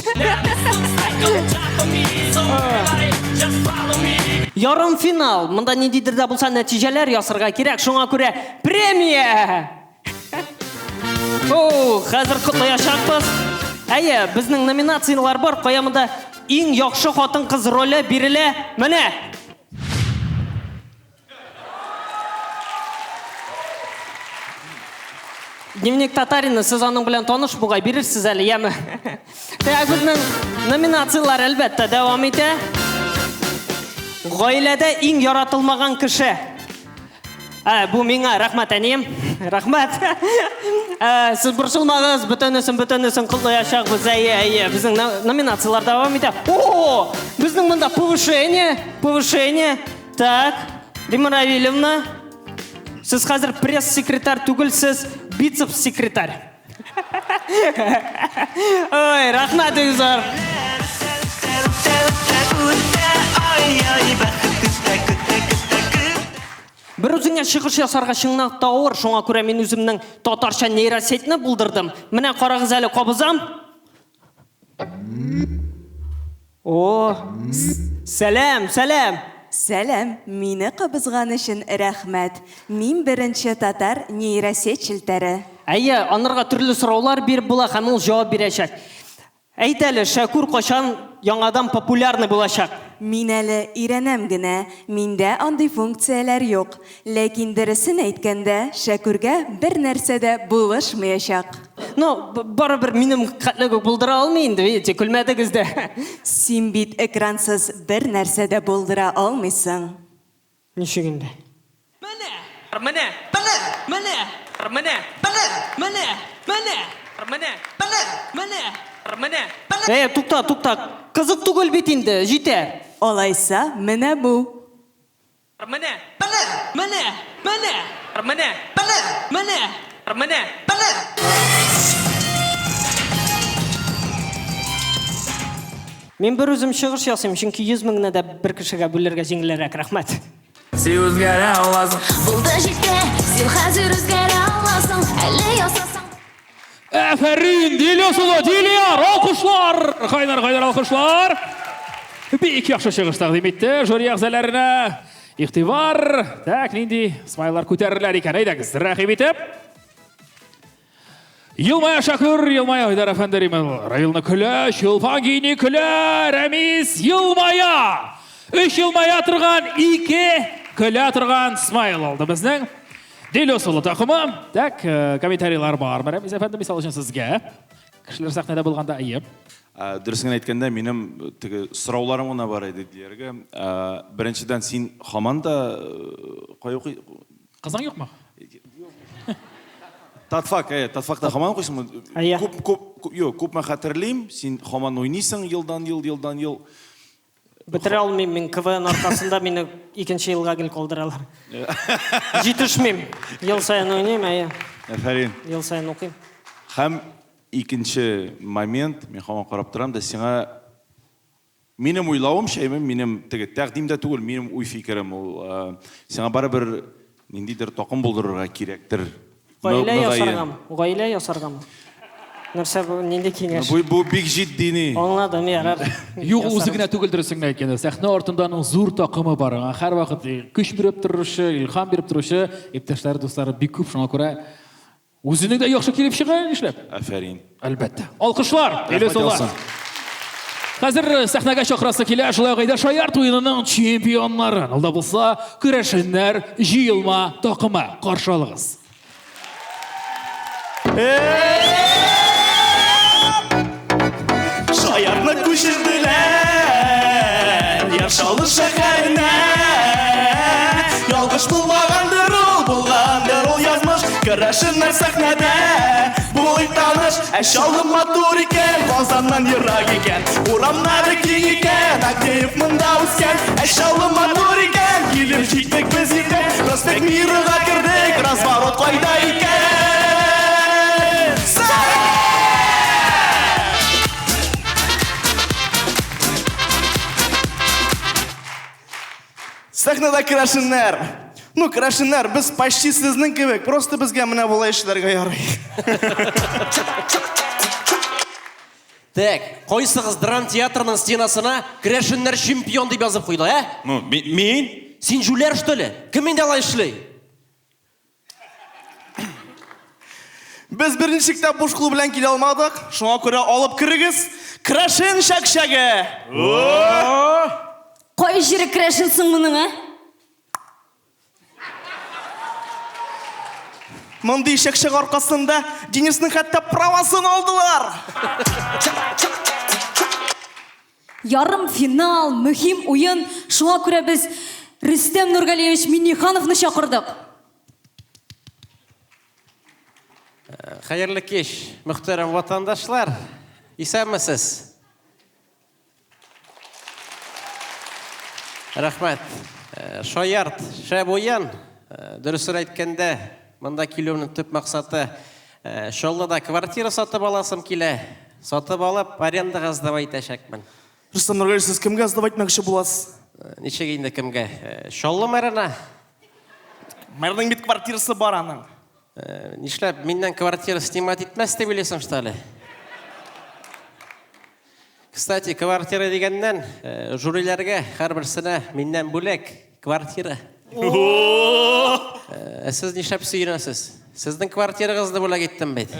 Ярым финал. Монда ниндидер дә булса нәтиҗәләр ясарга кирәк. Шуңа күрә премия! О, хәзер котлаячакбыз. Әйе, безнең номинацияләр бар. Кая монда иң яхшы хатын-кыз роле бирелә. Менә. Дневник татарина, сез аның белән таныш бугай, бирерсез әле, яме. Так, безнең номинацияләр әлбәттә дәвам итә. Гаиләдә иң яратылмаган кеше. Ә, бу миңа, рәхмәт әнием. Рәхмәт. Ә, сез борчылмагыз, бөтенесен, бөтенесен котлаячакбыз. Әйе, әйе, безнең номинацияләр дәвам итә. О, безнең монда повышение, повышение. Так, Римма Равилевна, сез хәзер пресс-секретарь түгел, сез бицепс-секретарь. Ой, рәхмәт, Илзар. Бер үзеңә чыгыш ясарга чынлап та авыр, шуңа күрә мин үземнең татарча нейросетьне булдырдым. Менә карагыз әле, кабызам. О, сәлам, сәлам! Сәлам, мине кабызган өчен рәхмәт. Мин беренче татар нейросеть челтәре. Әйе, анарга төрле сораулар биреп була һәм ул җавап бирәчәк. Әйт әле, Шәкүр кайчан яңадан популярный булачак? Мин әле өйрәнәм генә, миндә андый функцияләр юк. Ләкин дөресен әйткәндә, Шәкүргә бернәрсә дә булышмыячак. Ну, барыбер минем хәтле үк булдыра алмый инде, видите, көлмәдегез дә. Син бит экрансыз бернәрсә дә булдыра алмыйсың. Ничек инде? Менә! Менә! Менә! Менә! Менә, менә, менә, менә, менә, менә, менә, менә. Әй, тукта, тукта. Кызык түгел бит инде, җитә. Алайса, менә бу. Менә, менә, менә, менә, менә, менә, менә, менә, менә. Мин бер үзем чыгыш ясыйм, чөнки 100 меңне дә бер кешегә бүлергә җиңелрәк, рәхмәт. Син үзгәрә аласың. Булды җитте, син хәзер үзгәрә аласың, әле ясасаң. Әфәрин, Дилия Сулу, Дилияр, алкышлар! Кайнар-кайнар алкышлар! Бик яхшы чыгыш тәкъдим итте жюри әгъзаларына. Игътибар! Так, нинди смайлар күтәрерләр икән? Әйдәгез, рәхим итеп. Елмая Шәкүр, елмая Айдар әфәнде Римел. Раилны көлә, Чулпан Гини көлә, Рәмис елмая. Өч елмая торган, ике көлә торган смайл алды безнең. Делюс улы такымы. Так, э, комментарийлар бармы, Рәмис әфәнде, мисал өчен сезгә? Кешеләр сәхнәдә булганда, әйе. Ә, Дөресен генә әйткәндә, минем э, теге сорауларым гына бар иде дияргә. Ә, Беренчедән, син һаман да э, кая укый? Кызың юкмы? Татфак, э, татфакта һаман укыйсыңмы? Әйе. Күп, күп, күп, юк, күпме хәтерлим, син һаман уйныйсың елдан ел, елдан ел. Бетерә алмыйм мин КВН аркасында мине икенче елга гел калдыралар. Җитешмим. Ел саен уйныйм, әйе. Афәрин. Ел саен укыйм. Һәм икенче момент, мин һаман карап торам да, сиңа Минем уйлавымча, минем теге тәкъдим дә түгел, минем уй-фикерем ул, сиңа барыбер ниндидер такым булдырырга кирәктер. Гаилә ясаргамы? Гаилә ясаргамы? Нәрсә бу, нинди киңәш? Бу, бу бик җитди ни. Аңладым, ярар. Юк, ул үзе генә түгел, дөресен генә әйткәндә. Сәхнә артында аның зур такымы бар. Аңа һәрвакыт көч биреп торучы, илһам биреп торучы иптәшләре, дуслары бик күп. Шуңа күрә Үзенең дә яхшы килеп чыга, нишләп? Афәрин. Әлбәттә. Алкышлар, Илүс улы. Хәзер сәхнәгә чакырасы килә, шулай ук әйдә шаярт уенының чемпионнарын. Ул да булса, көрәшеннәр җыелма такымы. Каршы алыгыз. Шаяртны күчерделәр Яр Чаллы шәһәренә. Ялгыш булмагандыр ул, булгандыр ул язмыш. Керәшеннәр сәхнәдә булыйк таныш. Ә Чаллы матур икән, Казаннан ерак икән. Урамнары киң икән, Агеев монда үскән. Ә Чаллы матур икән, килеп җиттек без иртә. Проспект Мирыга кердек, разворот кайда икән? Сәхнәдә керәшеннәр. Ну, керәшеннәр, без почти сезнең кебек, просто безгә менә болай эшләргә ярый. Так, кайсыгыз драм театрының стенасына керәшеннәр чемпион дип язып куйды, ә? Ну, мин. Син җүләр, что ли? Кем инде алай эшли? Без берничек тә буш кул белән килә алмадык, шуңа күрә алып керегез, керәшен чәкчәге! Кай җире керәшен соң моның, ә? Мондый чәкчәк аркасында Денисның хәтта правасын алдылар! Ярым финал, мөһим уен, шуңа күрә без Рөстәм Нургалиевич Миннихановны чакырдык. Хәерле кич, мөхтәрәм ватандашлар. Исәнмесез? Рәхмәт. Э, шаярт, шәп уен. Э, дөресен әйткәндә, монда килүемнең төп максаты э, Чаллыда квартира сатып аласым килә. Сатып алып, арендага сдавать итәчәкмен. Рөстәм Нургалиевич, сез кемгә сдавать итмәкче буласыз? Ничек инде кемгә? Чаллы мэрына. Мэрның бит квартирасы бар аның. Э, нишләп миннән квартира снимать итмәс дип уйлыйсың, что ли? Кстати, квартира дигәннән, э, жюриләргә һәрберсенә миннән бүләк, квартира. Э, ә сез нишләп сөенәсез? Сезнең квартирагызны бүләк иттем бит.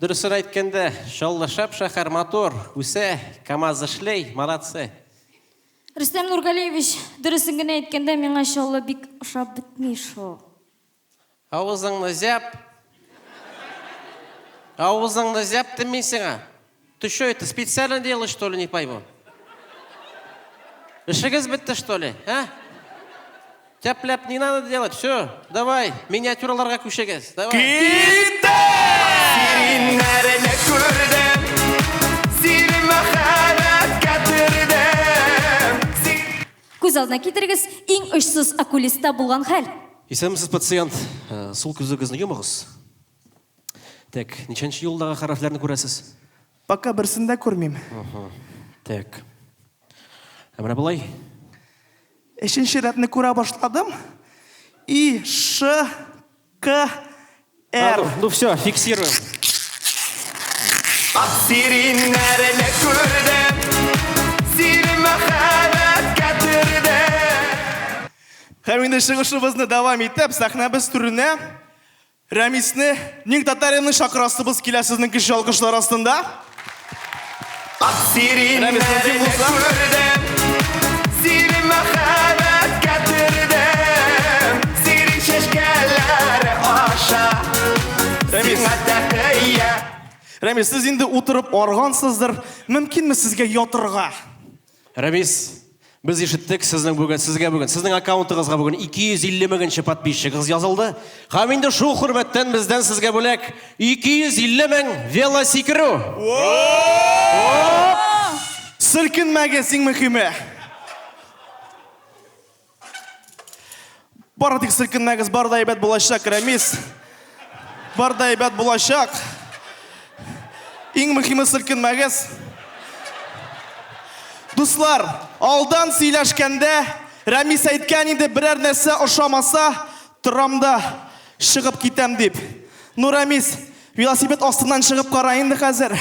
Дөресен әйткәндә, Чаллы шәп шәһәр, матур, үсә, КАМАЗ эшли, молодцы. Рөстәм Нургалиевич, дөресен генә әйткәндә, миңа Чаллы бик ошап бетми шул. Авызыңны зяп! Авызыңны зяп дим мин сиңа. Ты что это, специально делаешь, что ли, не пойму? Эшегез бетте, что ли, а? Тяп-ляп не надо делать, все, давай, миниатюраларга күчегез, давай. Сириннәрне күрдем, сине мәхәббәткә төрдем. Күз алдына китерегез, иң очсыз окулистта булган хәл. Исәнмесез, пациент. Э, Сул күзегезне йомыгыз. Так, ничәнче юлдагы хәрефләрне күрәсез? Пока берсен дә күрмим. Так. Ә менә болай. Өченче рәтне күрә башладым. И, Ш, К, Р. Ну все, фиксируем. Ак сириннәрне күрдем, сине мәхәббәткә төрдем. Һәм инде чыгышыбызны дәвам итеп, сәхнәбез түренә Рәмисне, Ник Татаринны чакырасыбыз килә сезнең көчле алкышлар астында. Ак Рәмис, мөмкин сириннәрне булса. күрдем, сине мәхәббәткә төрдем. Сирин чәчкәләре аша, Рәмис. сиңа тәкыя. Рәмис, сез инде утырып аргансыздыр. Мөмкинме сезгә ятырга? Рәмис, без ишеттек сезнең бүген, сезгә бүген, сезнең аккаунтыгызга бүген 250 меңенче подписчигыгыз язылды. Һәм инде шул хөрмәттән бездән сезгә бүләк 250 мең велосикерү. Селкенмәгез, иң мөһиме. Бары тик селкенмәгез, бар да әйбәт булачак, Рәмис. Бар да әйбәт булачак. Иң мөһиме селкенмәгез. Дуслар, алдан сөйләшкәндә Рәмис әйткән инде берәр нәрсә ошамаса, торам да чыгып китәм дип. Ну, Рәмис, велосипед астыннан чыгып кара инде хәзер.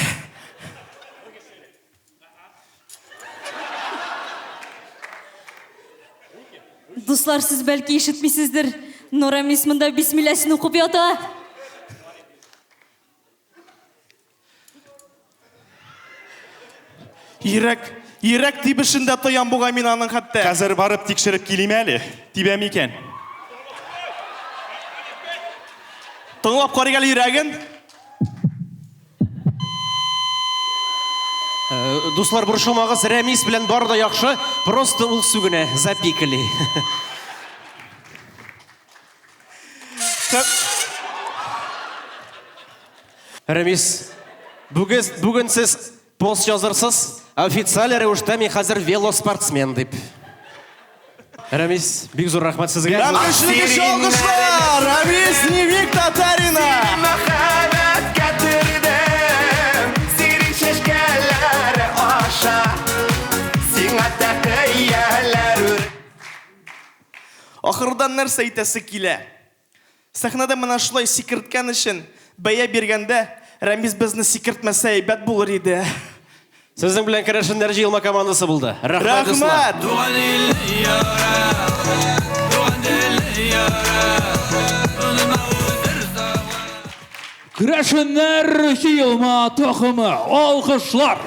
Дуслар, сез бәлки ишетмисездер, но Рамис монда бисмилләсен укып ята. Йөрәк, йөрәк тибешен дә тоям бугай мин аның хәтта. Хәзер барып тикшереп килим әле, тибә микән? Тыңлап карыйк әле йөрәген. Э, дуслар, борчылмагыз, Рәмис белән бар да яхшы, просто ул сүгенә, запикали. Рәмис, бүген, бүген сез пост язырсыз, официаль рәвештә мин хәзер велоспортсмен дип. Рәмис, бик зур рәхмәт сезгә. Һәм көчле көчле алкышлар! Рәмис Нивик Татарина! Мәхәббәткә төрдем, сирень чәчкәләре аша, сиңа тәкыяләр үр. Ахырдан нәрсә әйтәсе килә? Сәхнәдә менә шулай сикерткән өчен бәя биргәндә, Рәмис безне сикертмәсә әйбәт булыр иде. Сезнең белән керәшеннәр җыелма командасы булды. Рәхмәт, дуслар. Рәхмәт! Туган ил яра, туган тел яра, Керәшеннәр җыелма такымы. Алкышлар!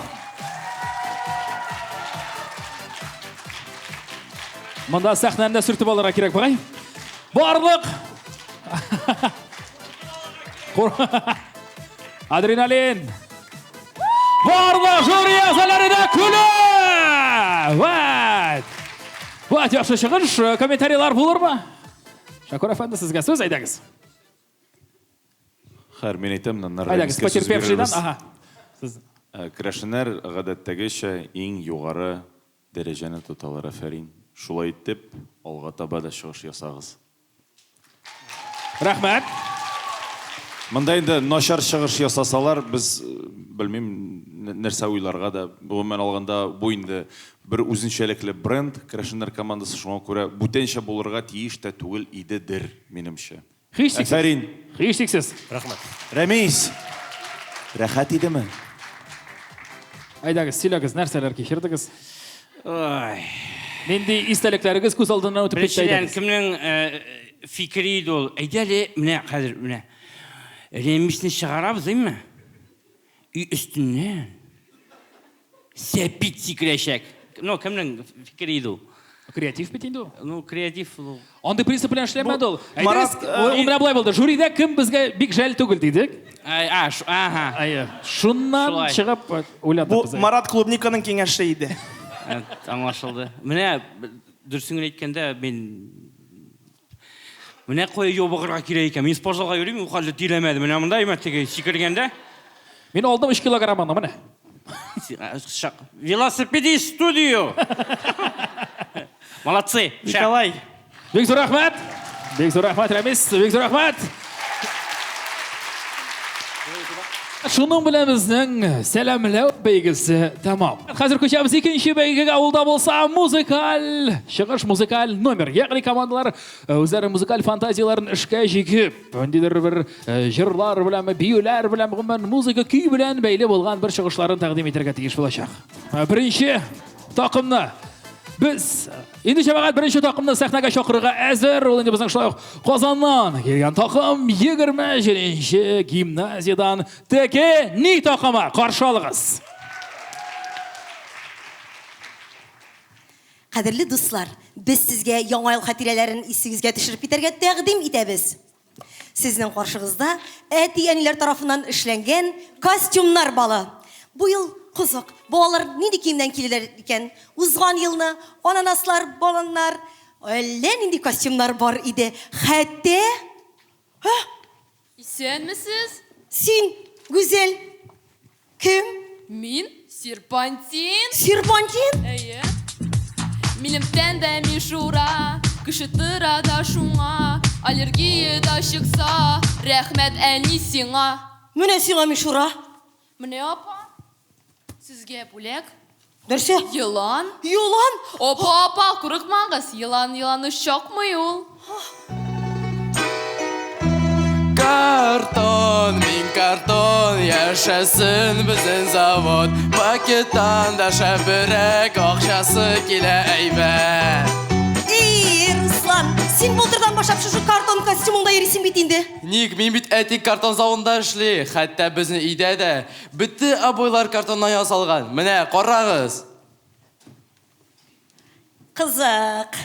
Монда сәхнәне дә сөртеп алырга кирәк бугай. Барлык Адреналин! Барлык жюри әгъзалары да көлә! Вәт! Вәт, яхшы чыгыш. Комментарийлар булырмы? Шакур әфәнде, сезгә сүз, әйдәгез. Хәер, мин әйтәм, аннары Әйдәгез, Рәмискә сүз потерпевшийдан, бирербез. ага. Сез Э, Керәшеннәр гадәттәгечә иң югары дәрәҗәне тоталар, афәрин. Шулай итеп, алга таба да чыгыш ясагыз. Рәхмәт. Монда инде начар чыгыш ясасалар, без э, белмим нәрсә уйларга да. Гомумән алганда, бу инде бер үзенчәлекле бренд, керәшеннәр командасы, шуңа күрә бүтәнчә булырга тиеш тә түгел идедер, минемчә. Һичшиксез. Афәрин. Һичшиксез. Рәхмәт. Рәмис, рәхәт идеме? Әйдәгез, сөйләгез, нәрсәләр кичердегез? Ой. Нинди истәлекләрегез күз алдыннан үтеп китте, Беренчедән, әйдәгез. кемнең э, фикере иде ул? Әйдә әле, менә хәзер, менә. Рәмисне чыгарабыз, әйме? Өй өстеннән сәпит сикерәчәк. Ну, кемнең фикере иде ул? Креатив бит инде ул. Ну, креатив ул. Андый принцип белән эшләмәде ул. Әйдәгез, Марат, ул менә болай булды. Жюрида кем безгә бик жәл түгел дидек. Ай, а, ш, ага. Әйе. Шуннан Шулай. чыгып уйладык Бу без. Марат Клубниканың киңәше иде. Ә, Аңлашылды. Менә дөресен генә әйткәндә, мин Менә кая ябыгырга кирәк икән. Мин спортзалга йөрим, ул хәлле тиләмәде. Менә монда әйбәт теге сикергәндә. Мин алдым 3 килограммны, менә. Велосипедист студию. Молодцы. Николай. Бик зур рәхмәт. Бик зур рәхмәт, Рәмис. Бик зур рәхмәт. Шуның белән безнең сәламләү бәйгесе тәмам. Хәзер күчәбез икенче бәйгегә. Ул да булса музыкаль чыгыш, музыкаль номер. Ягъни командалар э, үзләренең музыкаль фантазияләрен эшкә җигеп, ниндидер бер э, җырлар белән, биюләр белән, гомумән музыка көй белән бәйле булган бер чыгышларын тәкъдим итәргә тиеш булачак. Э, беренче такымны без инде җәмәгать беренче такымны сәхнәгә чакырырга әзер. Ул инде безнең шулай ук Казаннан килгән такым 27 гимназиядән Теке ни такымы. Каршы алыгыз. Кадерле дуслар, без сезгә Яңа ел хатирәләрен исегезгә төшереп китәргә тәкъдим итәбез. Сезнең каршыгызда әти-әниләр тарафыннан эшләнгән костюмнар балы. Бу ел кызык, балалар нинди киемнән киләләр икән? Узган елны ананаслар, бананнар, әллә нинди костюмнар бар иде. Хәтта Һа! Исәнмесез? Син, Гүзәл, кем? Мин Серпантин. Серпантин? Әйе. Минем тәндә мишура, кеше тора да шуңа, аллергия да чыкса, рәхмәт әни сиңа. Менә сиңа мишура. Менә апа, сезгә бүләк. Нәрсә? Елан. Елан? Апа, апа, курыкмагыз, елан еланны чакмый ул. Картон, мин картон, яшәсен безнең завод. Пакеттан да шәбрәк акчасы килә әйбәт. Эй, Руслан, син былтырдан башлап шушы картон костюмыңда йөрисең бит инде. Ник, мин бит әти картон заводында эшли. Хәтта безнең өйдә дә Бөтте обойлар картоннан ясалган. Менә, карагыз. Кызык.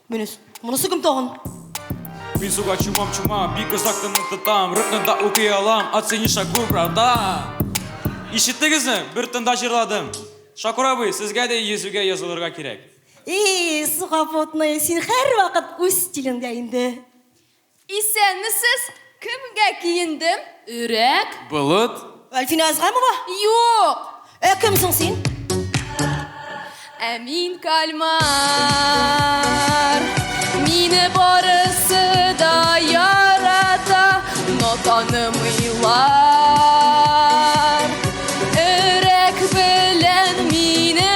Менес, монысы кем тагын? Мин суга чумам, чумам, бик озак тынны тотам, рэпны да укый алам, оцени шагу, братан. Ишеттегезме? Бер тында җырладым. Шакур абый, сезгә дә йөзүгә язылырга кирәк. И, сухопутный, син һәрвакыт үз стилеңдә инде. Исәнмесез! Кемгә киендем? Өрәк? Болыт? Әлфинә Әзгамова? Юк! Ә кем соң син? Ә мин кальмар. Мине барысы да ярата, но танымыйлар. Өрәк белән мине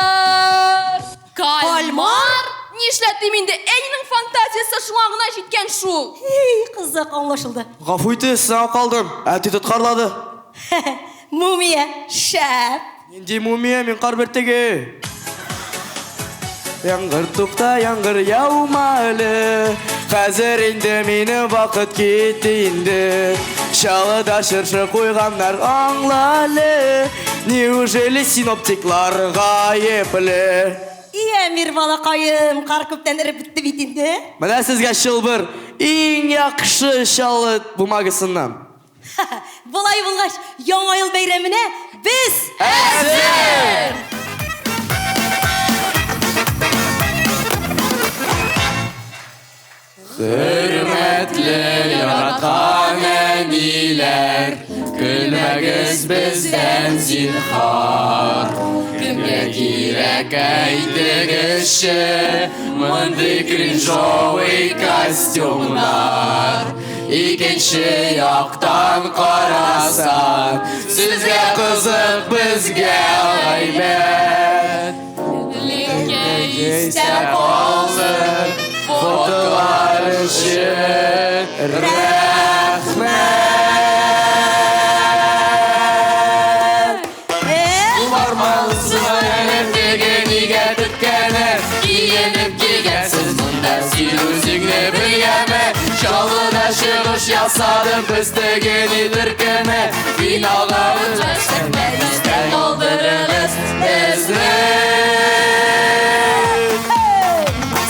бутыйлар. Кальмар? Нишләтим инде, әнинең фантазиясе шуңа гына җиткән шул. Эй, кызык, аңлашылды. Гафу итегез, соңга калдым. Әти тоткарлады. Мумия, шәп. Нинди мумия, мин кар бөртеге. Яңгыр тукта, яңгыр яума әле. Хәзер инде минем вакыт китте инде. Чаллыда чыршы куйганнар, аңла әле. Неужели синоптиклар гаепле? И, Әмир балакаем, кар күптән эреп бетте бит инде. Менә сезгә чылбыр, иң яхшы Чаллы бумагасыннан. Болай булгач, Яңа ел бәйрәменә без әзер! Хөрмәтле яраткан әниләр, көлмәгез бездән зинһар. Кемгә кирәк әйтегезче, мондый кринжовый костюмнар. Икенче яктан карасаң, сезгә кызык, безгә гайбәт. Леккә истә калсын, фотолар өчен рәхмәт. Бармагызны теге нигә теткәне, киенеп килгәнсез монда, син үзеңне белгәнме? Чаллыда чыгыш ясадым без теге ни төркеме, финалга үтәсәк истә калдырыгыз безне.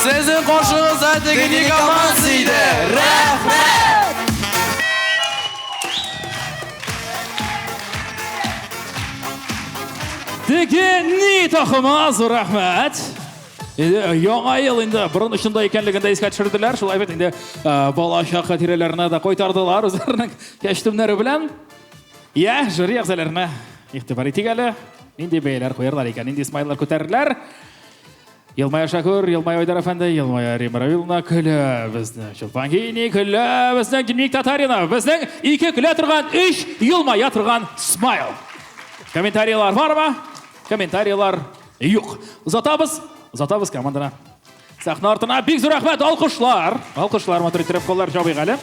Сезнең каршыгызда теге ни командасы иде. Рәхмәт! Теге ни такымы, зур рәхмәт. Инде яңа ел инде борын очында икәнлеген дә искә төшерделәр. Шулай бит инде балачак хатирәләренә дә кайтардылар үзләренең кәчтүмнәре белән. Я, жюри әгъзаларына игътибар итик әле. Нинди бәяләр куярлар икән, нинди смайлар күтәрерләр? Елмая Шәкүр, елмая Айдар әфәнде, елмая Рима Равиловна, көлә безнең Чулпан Гини, көлә безнең Дневник Татарина, безнең ике көлә торган, өч елмая торган смайл. Комментарийлар бармы? Комментарийлар юк. Озатабыз, озатабыз команданы. Сәхнә артына бик зур рәхмәт, алкышлар. Алкышлар, матур иттереп куллар чабыйк әле.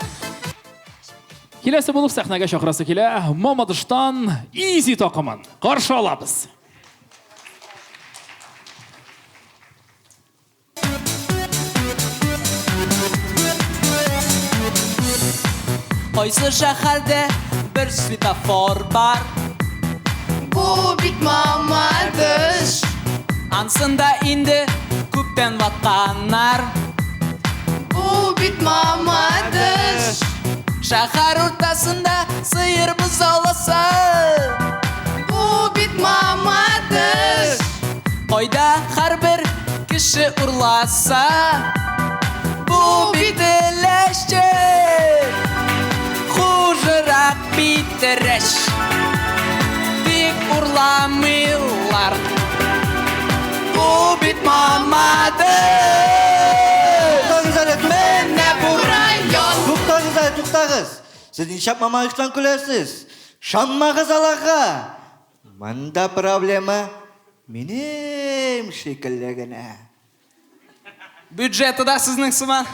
Киләсе булып сәхнәгә чакырасы килә Мамадыштан Изи такымын. Каршы алабыз. Кайсы шәһәрдә бер светофор бар? Бу бит Мамадыш. Ансында инде күптән ватканнар. Бу бит Мамадыш. Шәһәр уртасында сыер бозауласа. Бу бит Мамадыш. Кайда һәрбер кеше урласа. Бу бит Теләче. Хужырак Питрәч. Тик урламыйлар. Бу бит Мамадыш. Туктагыз әле, Менә бу район. Туктагыз әле, туктагыз. Сез нишләп Мамадыштан көләсез? Ышанмагыз аларга. Монда проблема минем шикелле генә. Бюджеты да сезнең сыман.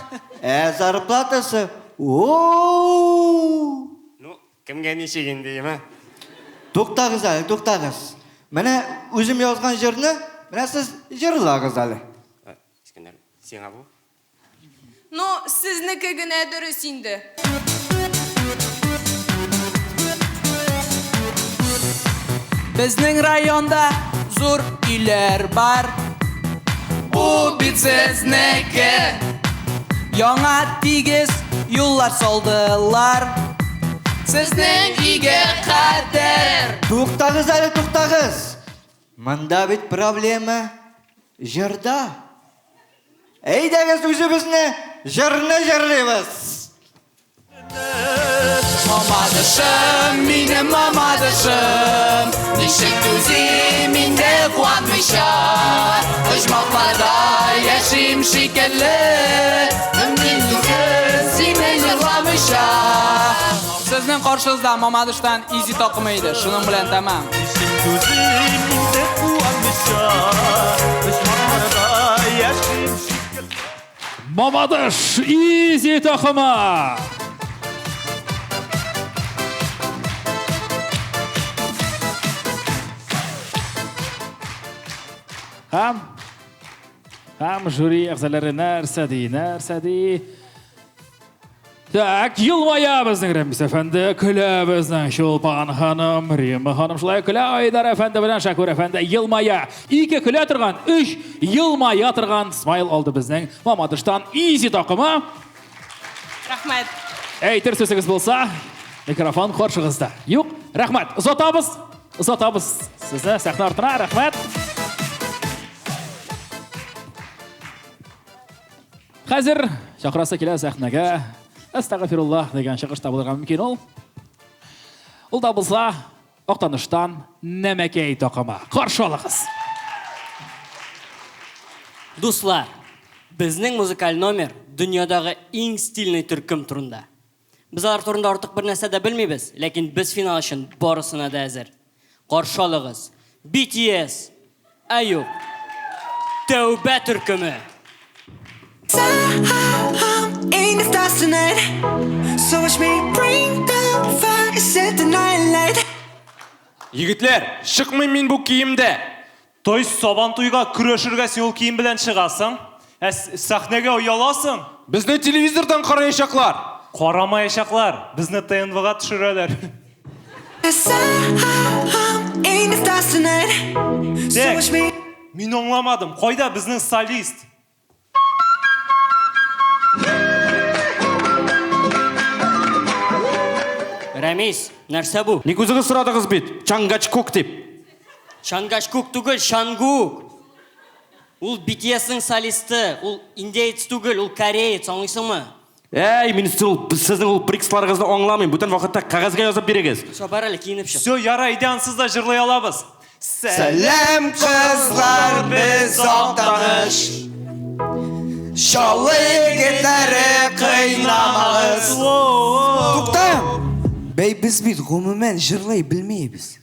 Ә зарплатасы, о-о-о! Ну, кемгә ничек инде, яме? Туктагыз әле, туктагыз. Менә үзем язган җырны, менә сез җырлагыз әле. Искәндәр, сиңа бу. Ну, сезнеке генә дөрес инде. Безнең районда зур өйләр бар. Бу бит сезнеке. Яңа тигез юллар салдылар. Сезнең өйгә кадәр. Туктагыз әле, туктагыз. Монда бит проблема җырда. Әйдәгез үзебезне җырны җырлыйбыз. Мамадышым, минем мамадышым, Ничек түзим инде куанмыйча? Оҗмахларда яшим шикелле, Мөмкин түгел сине җырламыйча. Сезнең каршыгызда Мамадыштан Изи такымы иде. Шуның белән тәмам. Ничек түзим инде куанмыйча? Оҗмахларда яшим шикелле. Мамадыш Изи такымы! Һәм һәм жюри әгъзалары нәрсә ди, нәрсә ди? Так, елмая безнең Рәмис әфәнде, көлә безнең Чулпан ханым, Римма ханым шулай көлә, Айдар әфәнде белән Шәкүр әфәнде елмая. Ике көлә торган, өч елмая торган смайл алды безнең Мамадыштан Изи такымы. Рәхмәт. Әйтер сүзегез булса, микрофон каршыгызда. Юк, рәхмәт. Озатабыз, озатабыз сезне сәхнә артына, рәхмәт. Хәзер чакырасы килә сәхнәгә. Әстәгъфируллаһ дигән чыгыш та булырга мөмкин ул. Ул да булса Актаныштан Нәмәкәй такымы. Каршы алыгыз. Дуслар, безнең музыкаль номер дөньядагы иң стильный төркем турында. Без алар турында артык бер нәрсә дә белмибез, ләкин без финал өчен барысына да әзер. Каршы алыгыз, BTS! Ә юк, Тәүбә төркеме! Егетләр, чыкмыйм мин бу киемдә! То есть Сабантуйга көрәшергә син ул кием белән чыгасың, ә сәхнәгә ояласың? Безне телевизордан караячаклар! Карамаячаклар, безне ТНВга төшерәләр. Так, мин аңламадым, кайда безнең солист? Рәмис, нәрсә бу? Ник үзегез сорадыгыз бит, Чангачкук дип. Чангачкук түгел, Чангук. Ул BTS-ның солисты, ул индеец түгел, ул кореец, аңлыйсыңмы? Әй, мин сезнең ул приксларыгызны аңламыйм. Бүтән вакытта кәгазьгә язып бирегез. Всё, бар әле, киенеп чык. Всё, ярай, әйдә ансыз да җырлый алабыз. Сәлам, кызлар, без Актаныш. Чаллы егетләре, кыйнамагыз. Тукта! Бәй, без бит гомумән җырлый белмибез.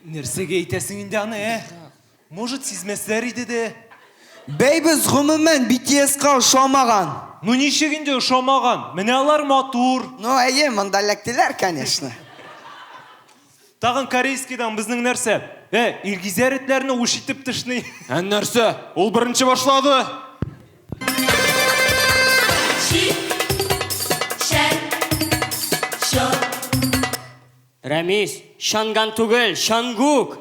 Нәрсәгә әйтәсең инде аны, ә? Может, сизмәсләр иде дә. Бәй, без гомумән BTS-ка ошамаган. Ну ничек инде ошамаган? Менә алар матур. Ну, әйе, монда эләктеләр, конечно. Тагын корейскийдан безнең нәрсә? Ә, Илгизәр этләрне уч итеп тешни. Ә нәрсә? Ул беренче башлады. Рәмис, Чанган түгел, Чангук!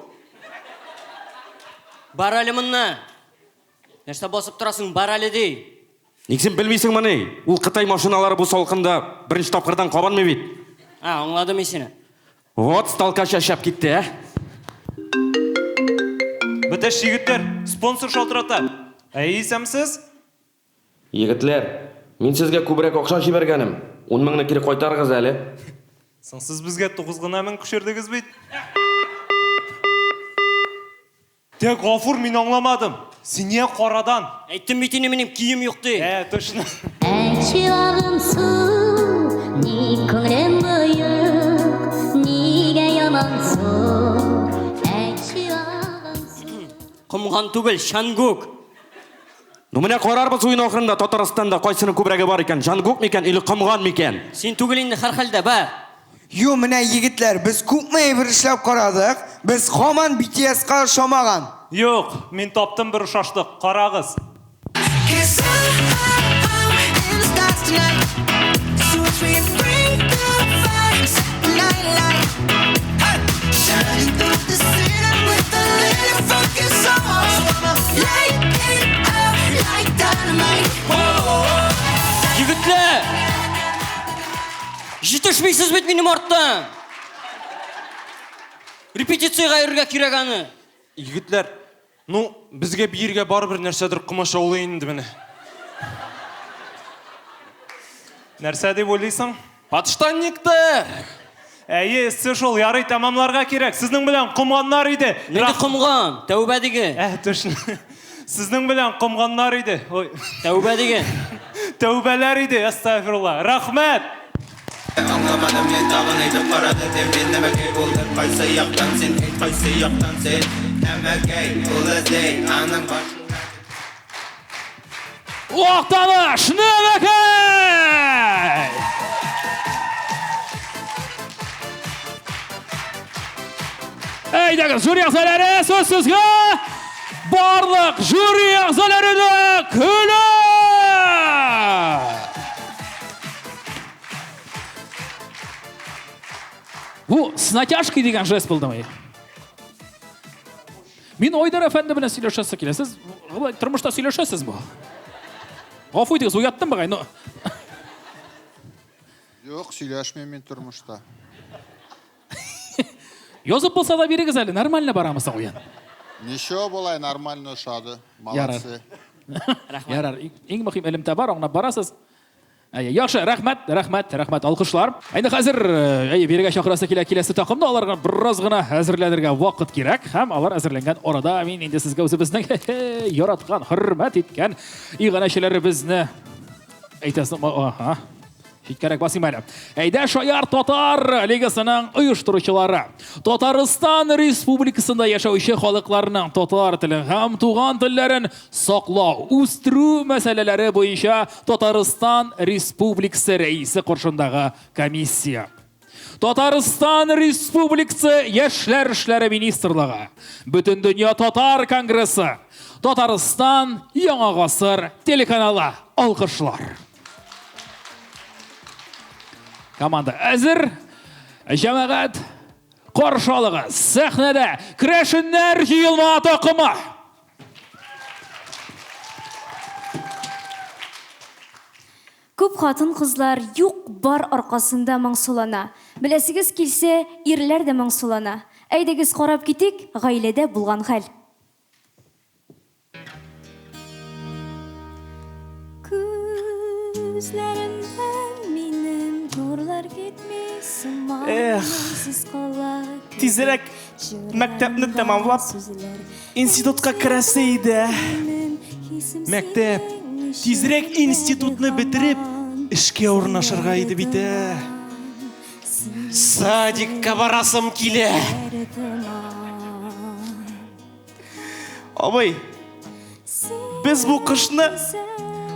Бар әле моннан. Нәрсә басып торасың, бар әле ди. Ник син белмисеңмени? Ул Кытай машиналары бу салкында беренче тапкырдан кабынмый бит. А, аңладым мин сине. Вот сталкач шәп китте, ә? Бетәш егетләр, спонсор шалтырата. Әй, исәнмесез? Егетләр, мин сезгә күбрәк акча җибәргәнем. Ун меңне кире кайтарыгыз әле. Соң сез безгә 9 гына мең күчердегез бит. Тә, Гафур, мин аңламадым. Син нигә карадан? Әйттем бит инде, минем кием юк ди. Ә, точно. Әйтче, су, ник күңелем боек, нигә ямансу? Әйтче, агымсу. Комган түгел, Чангук. Ну менә карарбыз уен ахырында Татарстанда кайсының күбрәге бар икән, Җангук микән или Комган микән? Син түгел инде һәрхәлдә, бар. Ю, менә егетләр, без күпме әйбер эшләп карадык, без һаман BTS-ка ошамаган. Юк, мин таптым бер ошашлык, карагыз. Егетләр! Җитешмисез бит минем арттан! Репетициягә йөрергә кирәк аны. Егетләр, ну, безгә биергә барыбер нәрсәдер комачаулый инде менә. Нәрсә дип уйлыйсың? Подштанникта! Әйе, эссе шул, ярый, тәмамларга кирәк. Сезнең белән комганнар иде. Нинди комган? Тәүбә диген. Ә, точно. Сезнең белән комганнар иде. Ой. Тәүбә диген. Тәүбәләр иде, әстәгъфирулла. Рәхмәт! Аңламадым мин тагын әйтеп карады Мин нәмәкәй булдым кайсы яктан син әйт кайсы яктан син Нәмәкәй ул эзли аның башына Актаныш Нәмәкәй! Әйдәгез, жюри әгъзалары, сүз сезгә! Барлык жюри әгъзалары да көлә! Бу с натяжкой дигән жест булдымы? Мин Айдар әфәнде белән сөйләшәсе килә. Сез болай тормышта сөйләшәсезме? Гафу итегез, уяттым бугай, но Юк, сөйләшмим мин тормышта. Язып булса да бирегез әле, нормально барамы соң уен? Ничего болай нормально ошады. Молодцы. Ярар. Иң мөһим элемтә бар, аңлап барасыз. Әйе, яхшы, рәхмәт, рәхмәт, рәхмәт, алкышлар. Инде хәзер, әйе, бирегә чакырасы килә киләсе такымны, аларга бераз гына әзерләнергә вакыт кирәк. Һәм алар әзерләнгән арада мин инде сезгә үзебезнең яраткан, хөрмәт иткән иганәчеләребезне әйтәсем, ага. Читкәрәк басыйм әле. Әйдә Шаяр татар лигасының оештыручылары. Татарстан Республикасында яшәүче халыкларның татар телен һәм туган телләрен саклау, үстерү мәсьәләләре буенча Татарстан Республикасы Рәисе каршындагы комиссия. Татарстан Республикасы Яшьләр эшләре министрлыгы, Бөтендөнья татар конгрессы, Татарстан Яңа гасыр телеканалы. Алкышлар. Команда әзер. Җәмәгать, каршы алыгыз. Сәхнәдә керәшеннәр җыелма такымы. Күп хатын-кызлар юк-бар аркасында моңсулана. Беләсегез килсә, ирләр дә моңсулана. Әйдәгез карап китик, гаиләдә булган хәл. Күзләремнән минем нурлар китми сыман Эх, Сез кала тизрәк мәктәпне тәмамлап, институтка керәсе иде. Мәктәп, тизрәк институтны бетереп, эшкә урнашырга иде бит, ә. Садикка барасым килә. Абый, без бу кышны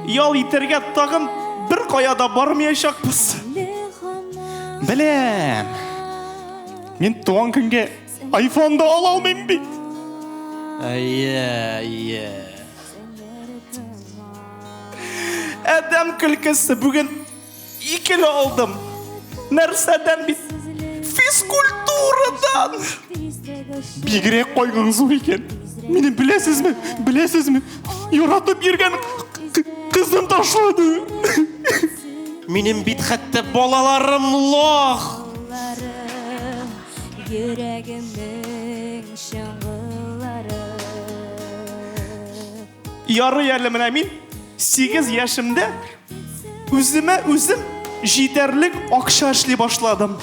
ял итәргә тагын бер кая да бармаячакбыз. Беләм. Мин туган көнгә айфон да ала алмыйм бит. Әйе, әйе. Адәм көлкесе бүген Икеле алдым. Нәрсәдән бит? Физкультурадан! Бигрәк кайгың зур икән. Мине беләсезме? Беләсезме? Яратып йөргән кызым ташлады. Минем бит хәтта балаларым лох. Йөрәгемнең чыңгыллары. Ярый әле менә мин 8 яшемдә үземә үзем җитәрлек акча эшли башладым.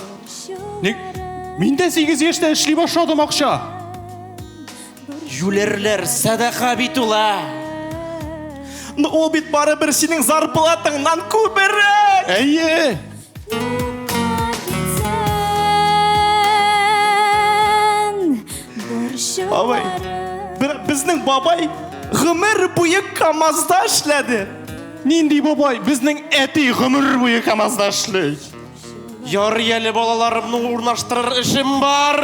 Ник? Мин дә 8 яшьтә эшли башладым акча. Юләрләр, сәдака бит ул, ә! Но ул бит барыбер синең зарплатаңнан күбрәк. Әйе. Абый, бер, безнең бабай гомер буе КАМАЗда эшләде. Нинди бабай? Безнең әти гомер буе КАМАЗда эшли. Ярый әле балаларымны урнаштырыр эшем бар.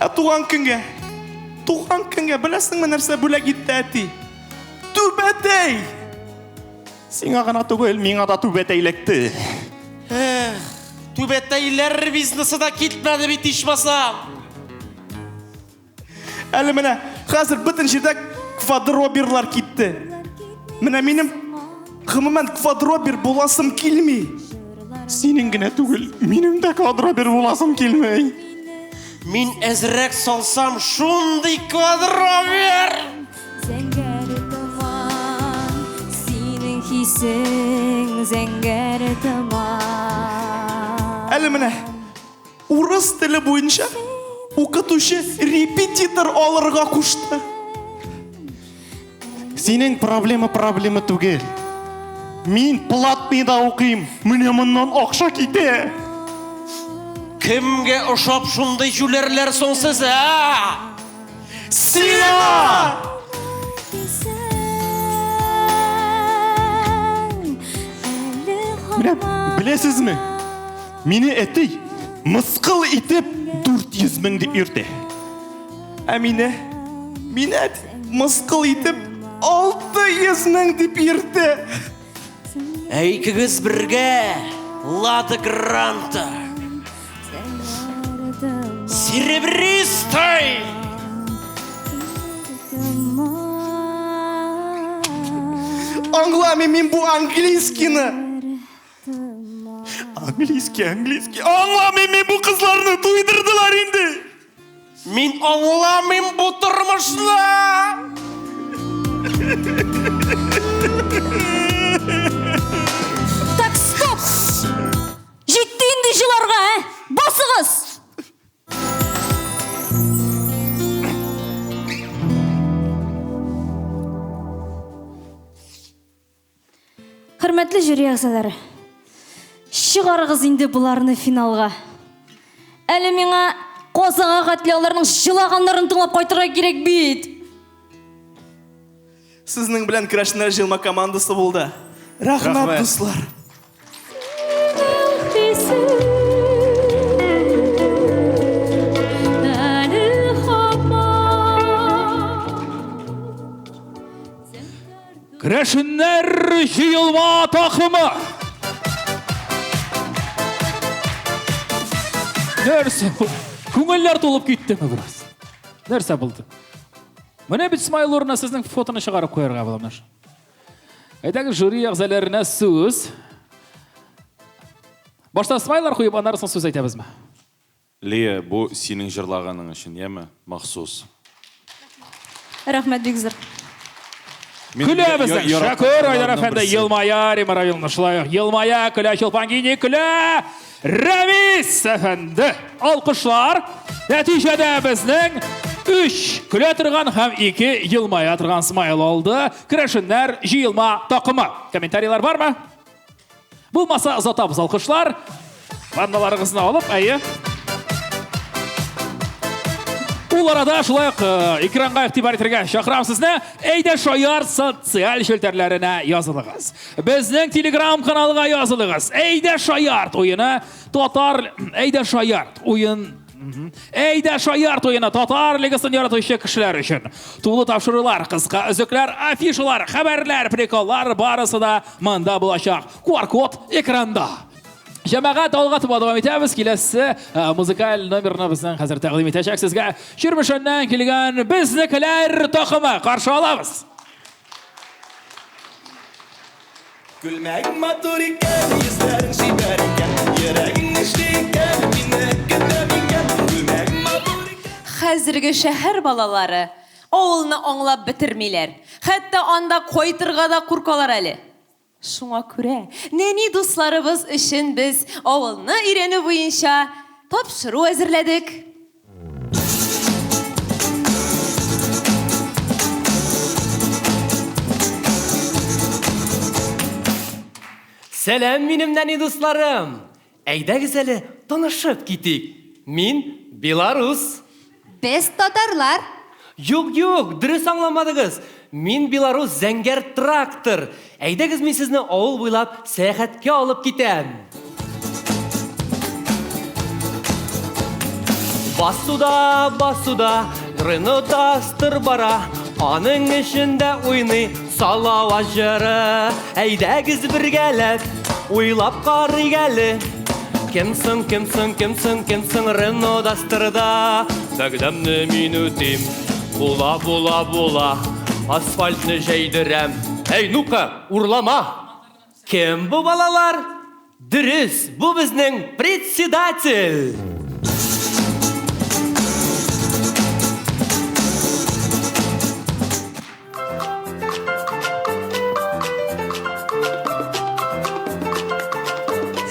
Ә туган көнгә, туган көнгә беләсеңме нәрсә бүләк итте әти? Түбәтәй! Сиңа гына түгел, миңа да түбәтәй эләкте. Эх, түбәтәйләр бизнесы да китмәде бит ичмасам. Әле менә хәзер бөтен җирдә квадроберлар китте. Менә минем гомумән квадробер буласым килми. Синең генә түгел, минем дә квадробер буласым килми. Мин әзрәк салсам шундый квадробер! Зәңгәр томан, синең хисең зәңгәр томан. Әле менә урыс теле буенча укытучы репетитор алырга кушты. Синең проблема проблема түгел. Мин платныйда укыйм. Менә моннан акча китә. Кемгә ошап шундый җүләрләр соң сез, ә? Сиңа! Менә беләсезме? Мине әти мыскыл итеп 400 мең дип йөртә. Ә мине, мине әти мыскыл итеп 600 мең дип йөртә. Ә икегез бергә Лада Гранта. Серебристый! Аңламыйм мин бу английскийны. Английский, английский. Аңламыйм мин бу кызларны, туйдырдылар инде. Мин аңламыйм бу тормышны! Так, стоп! Җитте инде җыларга, ә? Басыгыз! Хөрмәтле жюри әгъзалары, чыгарыгыз инде боларны финалга. Әле миңа Казанга хәтле аларның җылаганнарын тыңлап кайтырга кирәк бит. Сезнең белән керәшеннәр җыелма командасы булды. Рәхмәт, дуслар. Керәшеннәр җыелма такымы! Нәрсә бу? Күңелләр тулып киттеме бераз? Нәрсә булды? Менә бит Смайл урынына сезнең фотоны чыгарып куярга була менә. Әйдәгез жюри әгъзаларына сүз. Башта смайлар куеп, аннары соң сүз әйтәбезме? Лия, бу синең җырлаганың өчен, яме? Махсус. Рәхмәт бик зур. Көлә безнең Шәкүр Айдар әфәнде, елмая Рима Равиловна шулай ук елмая, көлә Чулпан Гини, көлә Рәмис әфәнде. Алкышлар. Нәтиҗәдә безнең 3 көлә торган һәм 2 елмая торган смайл алды. Керәшеннәр җыелма такымы. Комментарийлар бармы? Булмаса, озатабыз алкышлар. Ванналарыгызны алып, әйе. Ул арада шулай ук э, экранга игътибар итәргә чакырам сезне. Әйдә шаяр социаль челтәрләренә язылыгыз. Безнең Telegram каналга язылыгыз. Әйдә шаярт уены татар Әйдә шаярт уен Әйдә шаярт уены татар лигасын яратучы кешеләр өчен. Тулы тапшырулар, кыска өзекләр, афишалар, хәбәрләр, приколлар барысы да монда булачак. QR-код экранда. Җәмәгать алга таба дәвам итәбез. Киләсе э, музыкаль номерны безнең хәзер тәкъдим итәчәк сезгә Чирмешәннән килгән безнекеләр такымы. Каршы алабыз. Күлмәгең матур икән, йөзләрең чибәр икән, йөрәгең эшли икән, мине көтә микән? Күлмәгең матур икән. Хәзерге шәһәр балалары авылны аңлап бетермиләр. Хәтта анда кайтырга да куркалар әле. Шуңа күрә нәни дусларыбыз өчен без авылны өйрәнү буенча тапшыру әзерләдек. Сәлам, минем нәни дусларым! Әйдәгез әле, танышып китик. Мин белорус. Без татарлар. Юк, юк, дөрес аңламадыгыз. Мин белорус зәңгәр трактор. Әйдәгез, мин сезне авыл буйлап сәяхәткә алып китәм. Басуда, басуда, Рено Дастер бара, аның эчендә уйный Салават җыры. Әйдәгез бергәләп, уйлап карыйк әле. Кем соң, кем соң, кем соң, кем соң Рено Дастерда? Вәгъдәмне мин үтим, була, була, була, асфальтны җәйдерәм. Әй, ну-ка, урлама! Кем бу балалар? Дөрес, бу безнең председатель!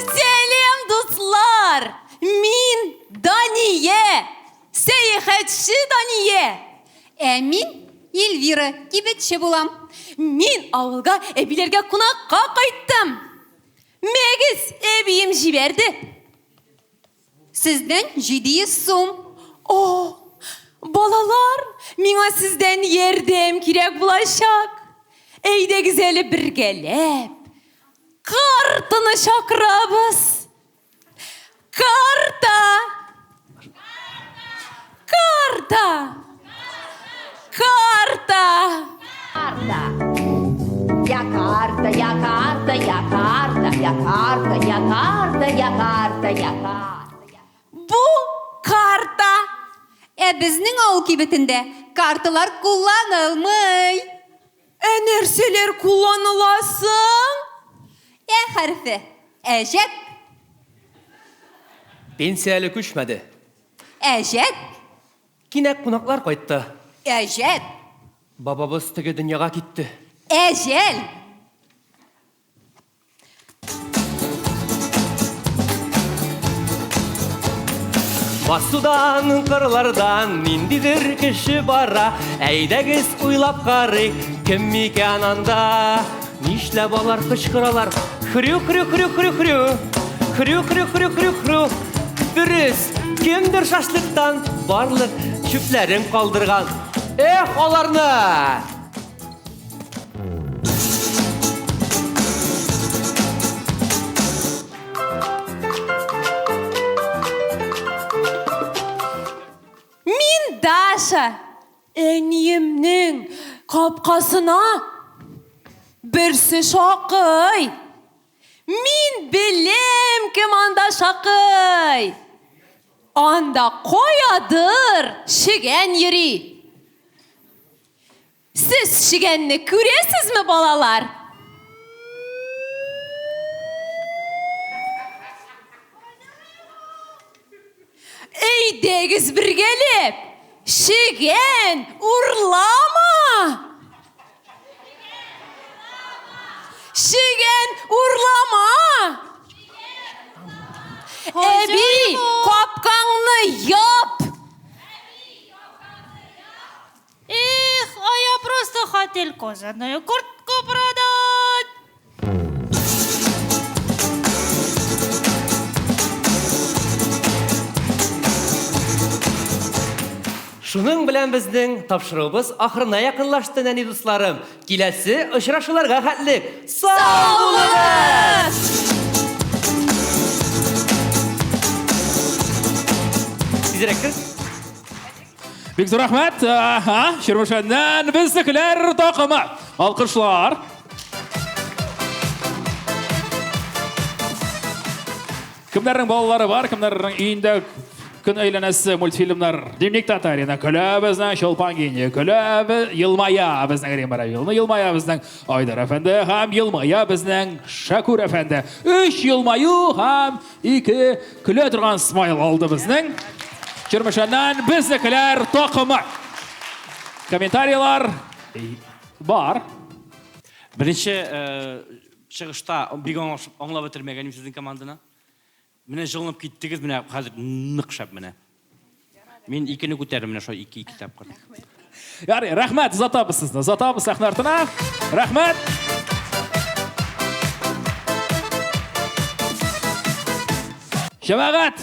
Сәлам, дуслар! Мин Дания! Сәяхәтче Дания! Ә мин Эльвира, кибетче булам. Мин авылга әбиләргә кунакка кайттым. Мәгез, әбием җибәрде. Сездән 700 сум. О, балалар, миңа сездән ярдәм кирәк булачак. Әйдәгез әле бергәләп картаны чакырабыз. Карта! Карта! Карта! Карта. Я карта, я карта, я карта, я карта, я карта, я карта, я карта. Бу карта. Ә безнең авыл кибетендә карталар кулланылмый. Ә нәрсәләр кулланыла соң? Ә хәрефе. Әҗәт. Пенсия әле күчмәде. Әҗәт. Кинәт кунаклар кайтты. Әҗәт. Бабабыз теге дөньяга китте. Әҗәл. Басудан, кырлардан ниндидер кеше бара. Әйдәгез уйлап карыйк, кем микән анда? Нишләп алар кычкыралар? Хрю, хрю, хрю, хрю, хрю. Хрю, хрю, хрю, хрю, хрю. Дөрес, кемдер шашлыктан барлык чүпләрен калдырган. Эх, аларны! Мин Даша, әниемнең капкасына берсе шакый. Мин беләм, кем анда шакый. Анда каядыр чегән йөри. Сез чегәнне күрәсезме, балалар? Әйдәгез бергәләп, чегән урлама! Покупатель кожаную куртку продать. Шуның белән безнең тапшыруыбыз ахырына якынлашты, нәни дусларым. Киләсе очрашуларга хәтле сау булыгыз! Тизрәк кер. Бик зур рәхмәт. Аһа, Чирмешәннән безнекеләр такымы. Алкышлар. Кемнәрнең балалары бар, кемнәрнең өендә көн әйләнәсе мультфильмнар. Дневник Татарина, көлә безнең Чулпан Гений, көлә елмая безнең Римма Равиловна, елмая безнең Айдар әфәнде һәм елмая безнең Шәкүр әфәнде. Өч елмаю һәм ике көлә торган смайл алды безнең Чирмешәннән безнекеләр такымы. Комментарийлар бар. Беренче чыгышта бик аңлап бетермәгән идем сезнең команданы. Менә җылынып киттегез, менә хәзер нык шәп менә. Мин икене күтәрдем менә шулай ике ике тапкыр. Ярый, рәхмәт, озатабыз сезне. Озатабыз сәхнә артына. Рәхмәт. Җәмәгать,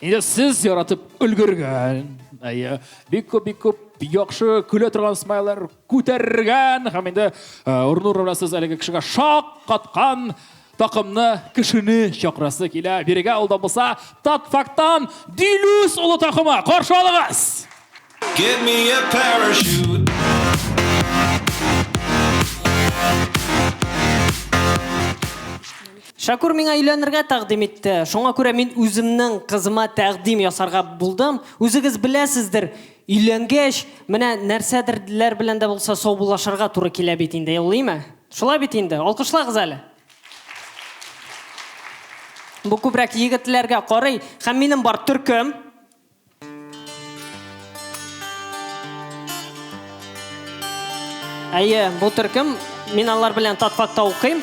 инде сез яратып өлгергән, әйе, бик күп, бик күп яхшы көлә торган смайлар күтәргән һәм инде урын-урыны белән сез әлеге кешегә шаккаткан такымны, кешене чакырасы килә. Бирегә ул да булса Татфактан Дилүс улы такымы. Каршы алыгыз! Give me a parachute. Шәкүр миңа өйләнергә тәкъдим итте. Шуңа күрә мин үземнең кызыма тәкъдим ясарга булдым. Үзегез беләсездер, Өйләнгәч, менә нәрсәдерләр белән дә булса саубуллашырга туры килә бит инде, юлыймы? Шулай бит инде, алкышлагыз әле. Бу күбрәк егетләргә карый, һәм минем бар төркем. Әйе, бу төркем, мин алар белән татфакта укыйм.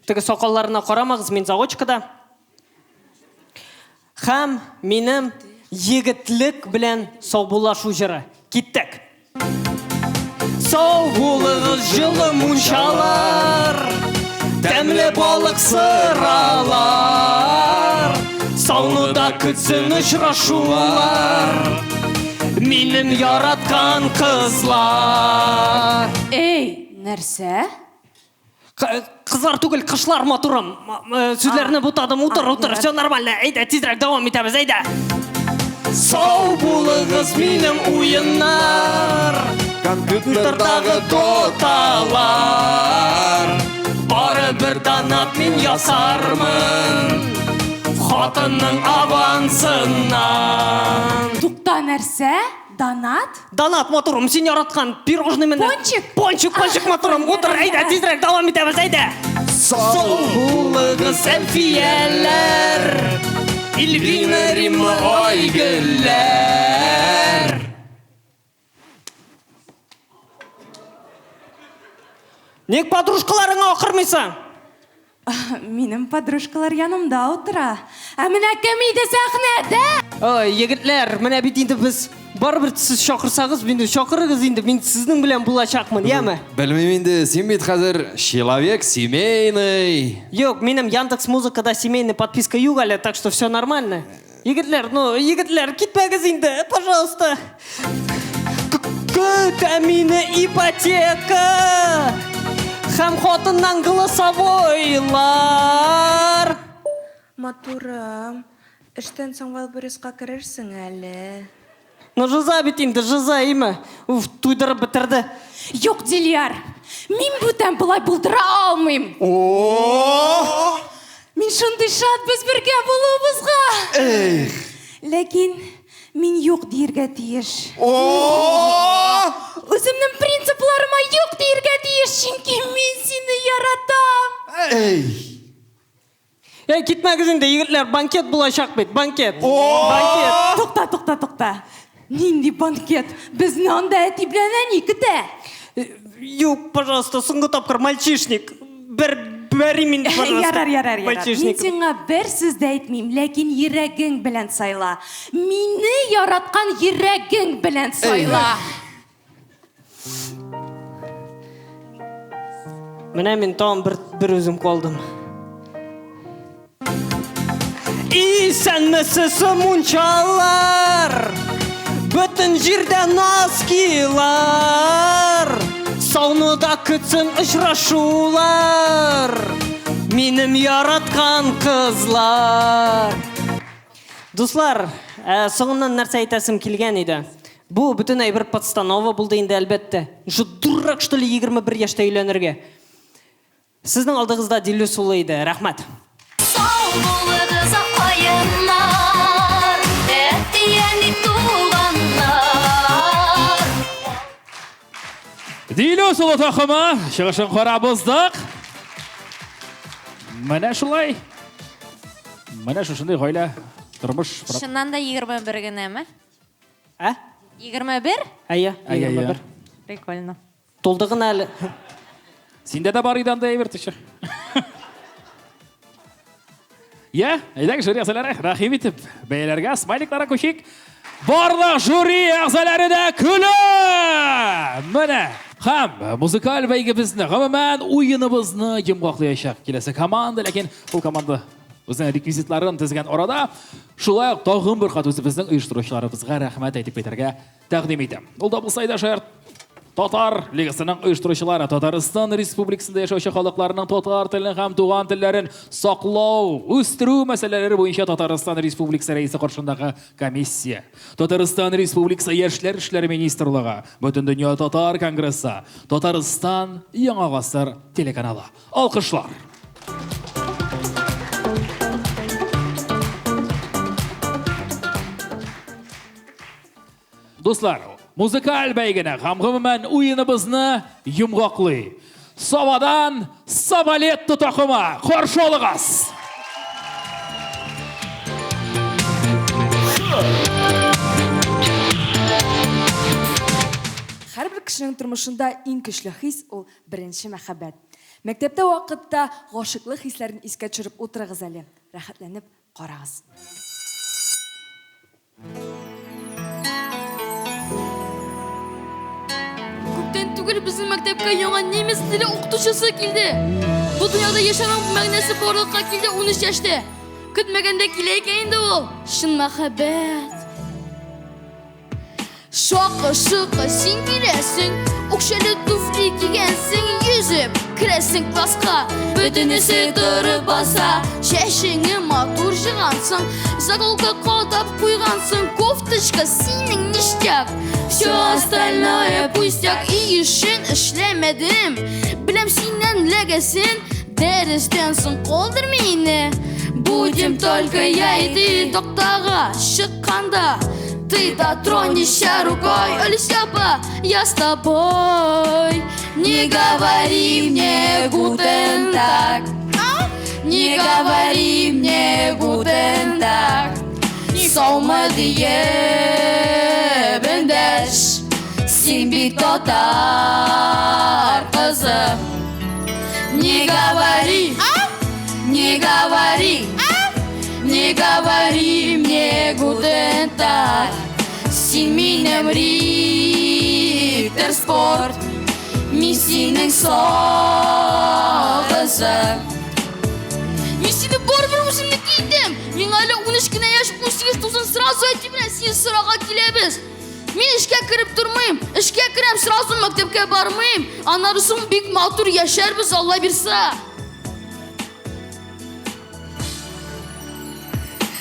Теге сакалларына карамагыз, мин заочкада. Һәм минем егетлек белән саубуллашу җыры. Киттек! Сау булыгыз, җылы мунчалар, Тәмле балык сыралар. Сауны да көтсен очрашулар, Минем яраткан кызлар. Эй, нәрсә? Кызлар түгел, кышлар матурым. Сүзләрне бутадым. Утыр, утыр, все нормально. Әйдә, тизрәк дәвам итәбез, әйдә. Сау булыгыз минем уеннар. Компьютердагы доталар. Бары бер донат мин ясармын. Хатынның авансыннан. Тукта, нәрсә? Донат? Донат, матурым, син яраткан пирожный менә. Пончик? Пончик, пончик, матурым. Утыр, әйдә, тизрәк дәвам итәбез, әйдә. Сау булыгыз, Әлфияләр. Эльвина, Римма, Айгөлләр. Ник подружкаларыңа акырмыйсың? Минем подружкалар янымда утыра. Ә менә кем иде сәхнәдә? Ой, егетләр, менә бит инде без барыбер сез чакырсагыз, мине чакырыгыз инде, мин сезнең белән булачакмын, яме? Белмим инде, син бит хәзер человек семейный. Юк, минем Яндекс Музыкада семейный подписка юк әле, так что все нормально. Егетләр, ну, егетләр, китмәгез инде, пожалуйста. Көтә мине ипотека. Һәм хатыннан голосовойлар. Матурым, эштән соң Вайлдберризка керерсең әле. Ну, жиза бит инде, жиза, име? Уф, туйдырып бетерде. Юк, Дильяр, мин бүтән болай булдыра алмыйм. О! Мин шундый шат без бергә булуыбызга. Эх! Ләкин мин юк диергә тиеш. О! Үземнең принципларыма юк диергә тиеш, чөнки мин сине яратам. Эй! Эй, китмәгез инде, егетләр, банкет булачак бит, банкет. Банкет. Тукта, тукта, тукта. Нинди банкет? Безне анда әти белән әни көтә. Юк, пожалуйста, соңгы тапкыр мальчишник. Бер бәрим инде, пожалуйста. Ярар, ярар, ярар. Мин Мальчишник. сиңа бер сүз дә әйтмим, ләкин йөрәгең белән сайла. Мине яраткан йөрәгең белән сайла. Менә мин тагын бер, бер үзем калдым. Исәнмесез, мунчалар! Бөтен җирдә носкилар! Саунада көтсен очрашулар! Минем яраткан кызлар! Дуслар, ә, соңыннан нәрсә әйтәсем килгән иде. Бу бөтен әйбер подстанова булды инде, әлбәттә. Что, дурак, что ли, 21 яшьтә өйләнергә? Сезнең алдыгызда Дилүс улы иде. Рәхмәт. Сау булыгыз, аккаеннар, әти-әни, туганнар. Дилүс улы такымы чыгышын карап уздык. Менә шулай. Менә шушындый гаилә тормыш. Чыннан да 21 генәме? Ә? 21? Әйе, Әйе, 21. Прикольно. Тулды гына әле. Синдә дә бар иде андый әйбер төше. Я, әйдәгез жюри әгъзалары, рәхим итеп, бәяләргә, смайликларга күчик. Барлык жюри әгъзалары да көлә! Менә һәм музыкаль бәйгебезне, гомумән уеныбызны йомгаклаячак киләсе команда, ләкин ул команда үзенең реквизитларын тезгән арада шулай ук тагын бер кат үзебезнең оештыручыларыбызга рәхмәт әйтеп китәргә тәкъдим итәм. Ул да булса иде шаярт Татар лигасының оештыручылары Татарстан Республикасында яшәүче халыкларның татар телен һәм туган телләрен саклау, үстерү мәсьәләләре буенча Татарстан Республикасы Рәисе каршындагы комиссия, Татарстан Республикасы Яшьләр эшләре министрлыгы, Бөтендөнья татар конгрессы, Татарстан Яңа гасыр телеканалы. Алкышлар! Дуслар, музыкаль бәйгене һәм гомумән уеныбызны йомгаклый. Сабадан Сабалетто такымы каршы алыгыз! Һәрбер кешенең тормышында иң көчле хис ул беренче мәхәббәт. Мәктәптә вакытта гашыйклык хисләрен искә төшереп утырыгыз әле, рәхәтләнеп карагыз. Күптән түгел безнең мәктәпкә яңа немец теле укытучысы килде. Бу дөньяда яшәүнең мәгънәсе барлыкка килде 13 яшьтә. Көтмәгәндә килә икән инде ул. Чын мәхәббәт. Шакы-шыкы син киләсең, үкчәле туфли кигәнсең, йөзеп керәсең класска. Бөтенесе торып баса, чәчеңне матур җыгансың, заколка кадап куйгансың, кофточка синең ништяк. Все остальное пустяк, өй эшен эшләмәдем. Беләм синнән ләгәсен, дәрестән соң калдыр мине. Будем только я и ты, тактага чыкканда. Ты дотронешься рукой, Олеся апа, я с тобой. Не говори мне гутен так, не говори мне гутен так. Саумы диеп эндәш, син бит татар кызы. Не говори, не говори, не говори мне гутен так. Син минем Риттер Спорт, мин синең сагызы. Мин сине барыбер үземнеке итәм. Миңа әле 13 кенә яшь, 18 тулсын сразу әти белән сине сорарга киләбез. Мин эшкә кереп тормыйм. Эшкә керәм, сразу мәктәпкә бармыйм. Аннары соң бик матур яшәрбез, Алла бирса.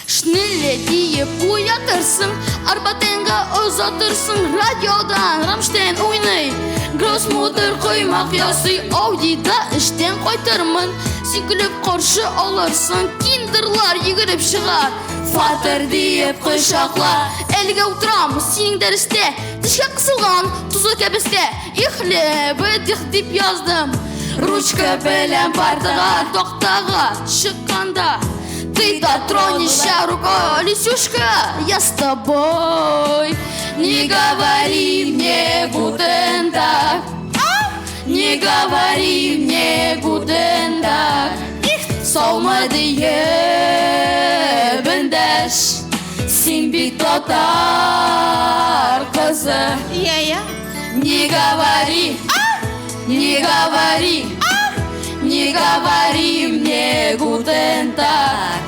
Шнелле диеп уятырсың, Арбатенга озатырсың, радиодан Рамштайн уйный. Гроссмутер коймак ясый, Аудида эштән кайтырмын. Син көлеп каршы алырсың, киндерлар йөгереп чыгар. Фатер диеп кочакла, әлегә утырам синең дәрестә. Тешкә кысылган тузлы кәбестә. Ихле, бедих дип яздым. Ручка белән партага, тактага чыкканда. Ты дотронешься рукой, Лисюшка, я с тобой. Не говори мне гутен так, не говори мне гутен так. Саумы диеп эндәш, син бит татар кызы. Я, я. Не говори, не говори, Не говори мне гутен так.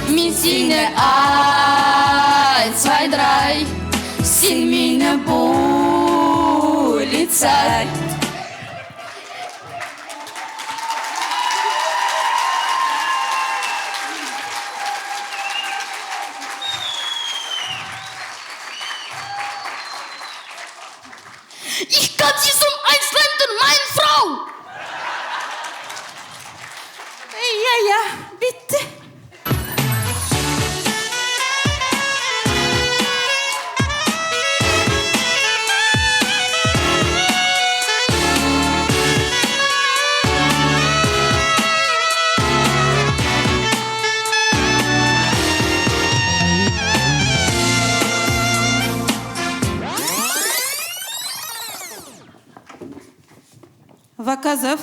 Мин сине ein, zwei, drei. Син мине полицай. Ich kann sie zum Einschlenden, meine Frau! Я, я, битте. Ваказов.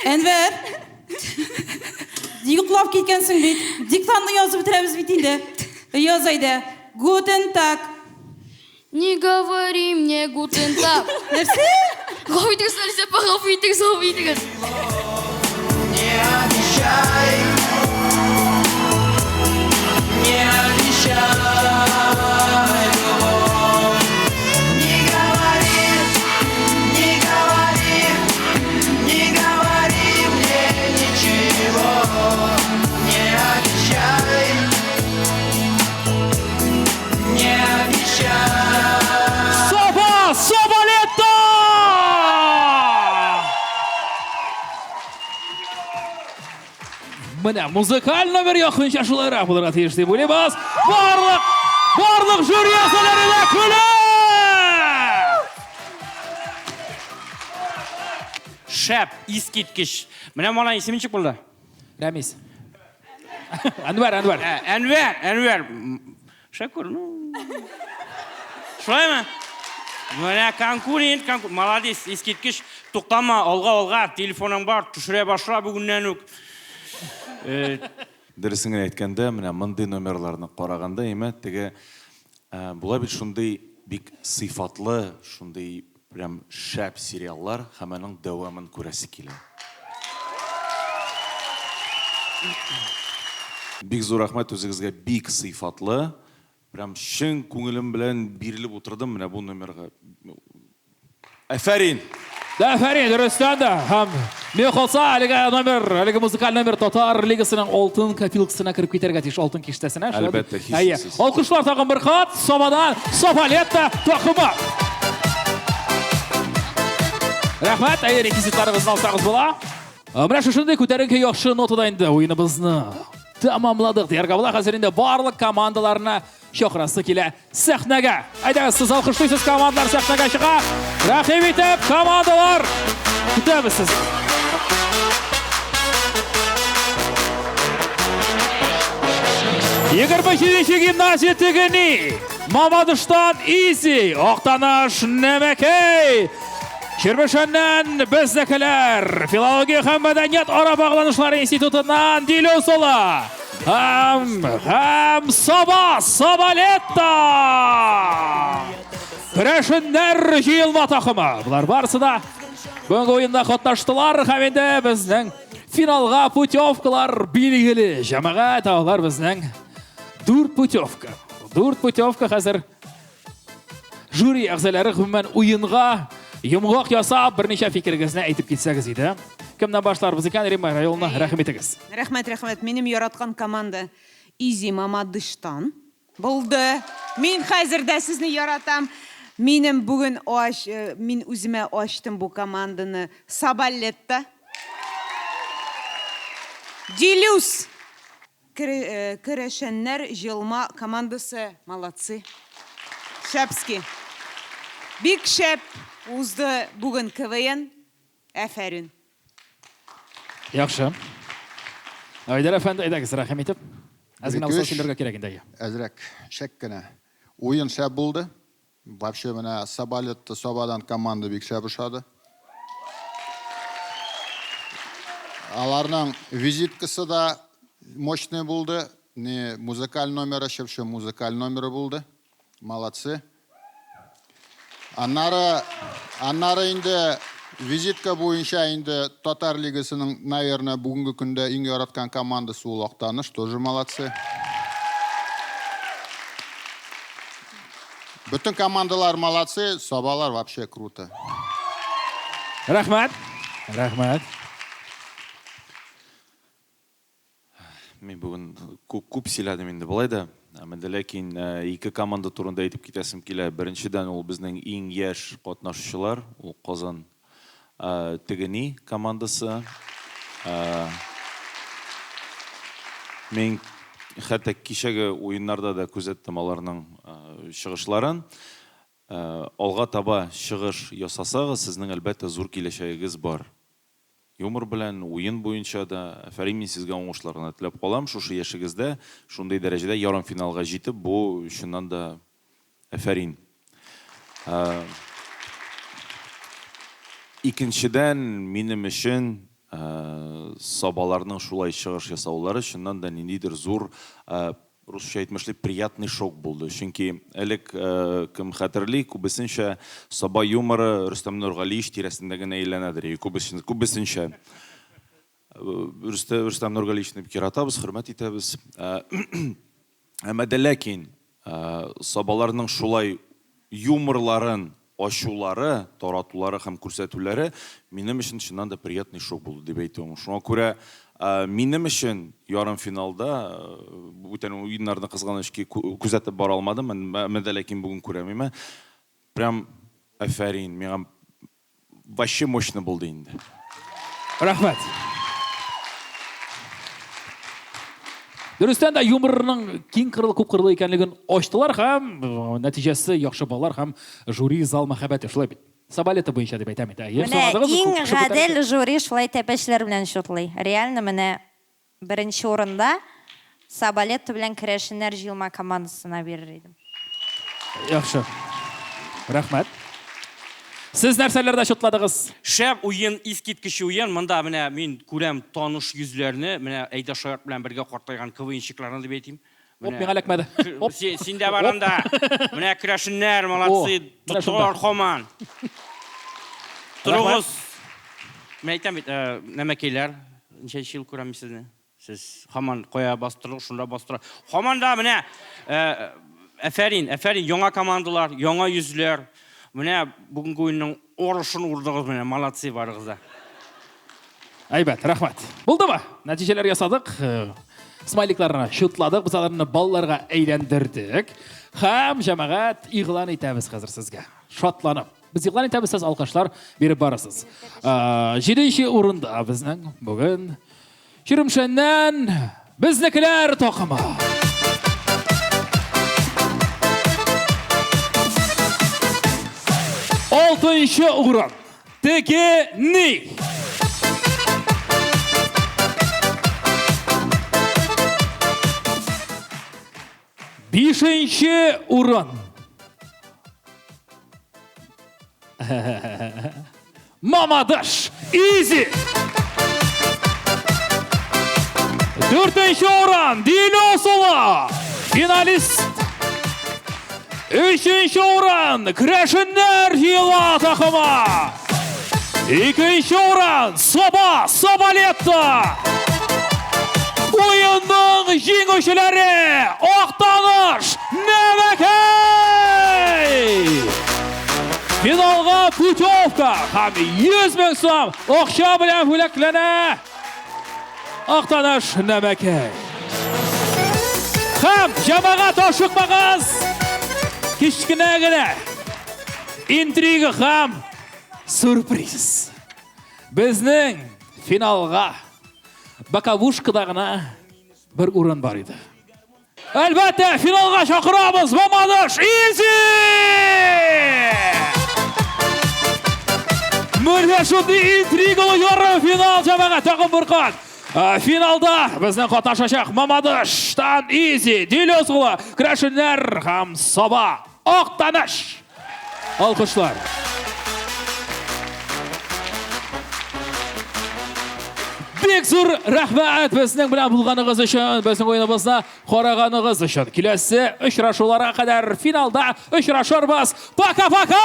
Әнвәр. Йоклап киткәнсең бит. Диктантны язып бетерәбез бит инде. Яз әйдә. Гутен так. Не говори мне гутен так. Нәрсә? Гафу итегез, Алисә апа, гафу итегез, гафу итегез. Не обещай, не обещай любовь. Не говори, не говори, не говори мне ничего. Не обещай, не обещай. Саба, Сабалетта! Менә музыкаль номер якынча шулайрак булырга тиеш дип уйлыйбыз. Барлык барлык жюри әгъзалары да көлә! Шәп, искиткеч. Менә малай исеме ничек булды? Рәмис. Әнвәр, Әнвәр. Әнвәр, Әнвәр. Шәкүр, ну. Шулаймы? Менә конкурент, конкурент. Молодец, искиткеч. Туктама, алга, алга. Телефоның бар, төшерә башла бүгеннән үк. Дөресен генә әйткәндә, менә мондый номерларны караганда, әйме, теге була бит шундый бик сыйфатлы, шундый прям шәп сериаллар һәм аның дәвамын күрәсе килә. Бик зур рәхмәт үзегезгә, бик сыйфатлы, прям чын күңелем белән бирелеп утырдым менә бу номерга. Әфәрин! Әфәрин, дөрестән дә. Һәм миңа калса, әлеге номер, әлеге музыкаль номер Татар лигасының алтын копилкасына кереп китәргә тиеш, алтын киштәсенә. Шулай бит? Әлбәттә, Әйе. һичшиксез. Алкышлар тагын бер кат Сабадан Сабалетта такымы. Рәхмәт, әйе, реквизитларыгызны алсагыз була. Менә шушындый күтәренке яхшы нотада инде уеныбызны тәмамладык дияргә була. Хәзер инде барлык командаларны чакырасы килә сәхнәгә. Әйдәгез, сез алкышлыйсыз, командалар сәхнәгә чыга. Рәхим итеп, командалар! Көтәбез сезне. 27 гимназия тегени. Мамадыштан Изи, Актаныш Нәмәкәй. Чирмешәннән безнекеләр. Филология һәм мәдәният ара багланышлары институтыннан Дилюсола. Һәм, һәм Саба, Сабалетта! Керәшеннәр җыелма такымы. Болар барысы да бүгенге уенда катнаштылар һәм инде безнең финалга путевкалар билгеле. Җәмәгать, алар безнең дүрт путевка. Дүрт путевка хәзер жюри әгъзалары гомумән уенга йомгак ясап берничә фикерегезне әйтеп китсәгез иде. Кемнән башларбыз икән, Римма Райоловна, рәхим итегез. Рәхмәт, рәхмәт. Минем яраткан команда Изи Мамадыштан булды. Мин хәзер дә сезне яратам. Минем бүген ач, э, мин үземә ачтым бу команданы. Сабалетта. Дилюс. Керәшеннәр җыелма командасы молодцы. Шәпски. Бик шәп узды бүген КВН. Әфәрин. Яхшы. Айдар әфәнде, әйдәгез, рәхим итеп. Әз генә булса сөйләргә кирәк инде. Әзрәк, шәк кенә. Уен шәп булды. Вообще менә Сабалетта Сабадан команда бик шәп ошады. Аларның визиткасы да мощный булды. Не музыкаль номеры, чып-чын музыкаль номеры булды. Молодцы. Аннары, аннары инде Визитка буенча инде Татар лигасының, наверное, бүгенге көндә иң яраткан командасы ул Актаныш, тоже молодцы. Бөтен командалар молодцы, Сабалар вообще круто. Рәхмәт. Рәхмәт. Мин бүген күп, күп сөйләдем инде болай да. Әмма дә ләкин ике команда турында әйтеп китәсем килә. Беренчедән, ул безнең иң яшь катнашучылар, ул Казан Тегени командасы. Мин хәтта кичәге уеннарда да күзәттем аларның чыгышларын. Алга таба чыгыш ясасагыз, сезнең, әлбәттә, зур киләчәгегез бар. Юмор белән, уен буенча да. Афәрин, мин сезгә уңышлар гына теләп калам. Шушы яшегездә шундый дәрәҗәдә ярымфиналга җитеп, бу чыннан да афәрин. Икенчедән, минем өчен сабаларның шулай чыгыш ясаулары чыннан да ниндидер зур Русча әйтмешли, приятный шок булды. Чөнки элек, кем хәтерли, күбесенчә Саба юморы Рөстәм Нургалиевич тирәсендә генә әйләнәдер. И күбесенчә, күбесенчә. Рөстәм, Рөстәм Нургалиевичны бик яратабыз, хөрмәт итәбез. Әмма дә ләкин Сабаларның шулай юморларын ачулары, таратулары һәм күрсәтүләре минем өчен чыннан да приятный шок булды дип әйтүем. Шуңа күрә минем өчен ярымфиналда бүтән уеннарны кызганыч ки күзәтеп бара алмадым, әмма дә ләкин бүген күрәм име. Прям афәрин, миңа вообще мощно булды инде. Рәхмәт. Дөрестән дә юморның киң кырлы, күп кырлы икәнлеген ачтылар һәм нәтиҗәсе яхшы баллар һәм жюри зал мәхәббәте шулай бит. Сабалета буенча дип әйтәм инде. Менә иң гадел жюри шулай тәпәчләр белән чутлый. Реально менә Беренче урында Сабалетто белән керәшеннәр җыелма командасына бирер идем. Яхшы. Рәхмәт. Сез нәрсәләрдә чутладыгыз? Шәп уен, искиткеч уен. Монда менә мин күрәм таныш йөзләрне, менә Әйдә Шаярт белән бергә картайган КВНщикларны дип әйтим. Оп, миңа эләкмәде. Оп. Син дә бар анда. Менә керәшеннәр, молодцы, тоттылар һаман. Торыгыз. Мин әйтәм бит, нәмәкәйләр, ничәнче ел күрәм мин сезне. Сез һаман кая бастырдык, шунда бастыра. Һаман да менә әфәрин, әфәрин, яңа командалар, яңа йөзләр. Менә бүгенге уенның орышын урдыгыз менә, молодцы барыгыз да. Әйбәт, рәхмәт. Булдымы? Нәтиҗәләр ясадык. Смайликларны чутладык, без аларны балларга әйләндердек. Һәм җәмәгать игълан итәбез хәзер сезгә. Шатланып. Без игълан итәбез, сез алкышлар биреп барасыз. Җиденче урында безнең бүген Чирмешәннән безнекеләр такымы. Алтынчы урын. Теге ни? Бишенче урын. Мамадыш! Изи! Дүртенче урын Дилосова! Финалист! Өченче урын Керәшеннәр җыела такымы! Икенче урын Саба Сабалетта! Уенның җиңүчеләре Актаныш Нәмәкәй! Финалга путевка һәм 100 мең сум акча белән бүләкләнә Актаныш Нәмәкәй. Һәм җәмәгать ашыкмагыз! Кечкенә генә интрига һәм сюрприз. Безнең финалга боковушкада гына бер урын бар иде. Әлбәттә, финалга чакырабыз Мамадыш Изи! Менә шундый интригалы ярым финал җәмәгать тагын бер кат. Финалда безнең катнашачак Мамадыштан Изи, Дилюзгулы, Керәшеннәр һәм Саба. Актаныш! Алкышлар. Бик зур рәхмәт безнең белән булганыгыз өчен, безнең уеныбызны караганыгыз өчен. Киләсе очрашуларга кадәр финалда очрашырбыз. Пока-пока!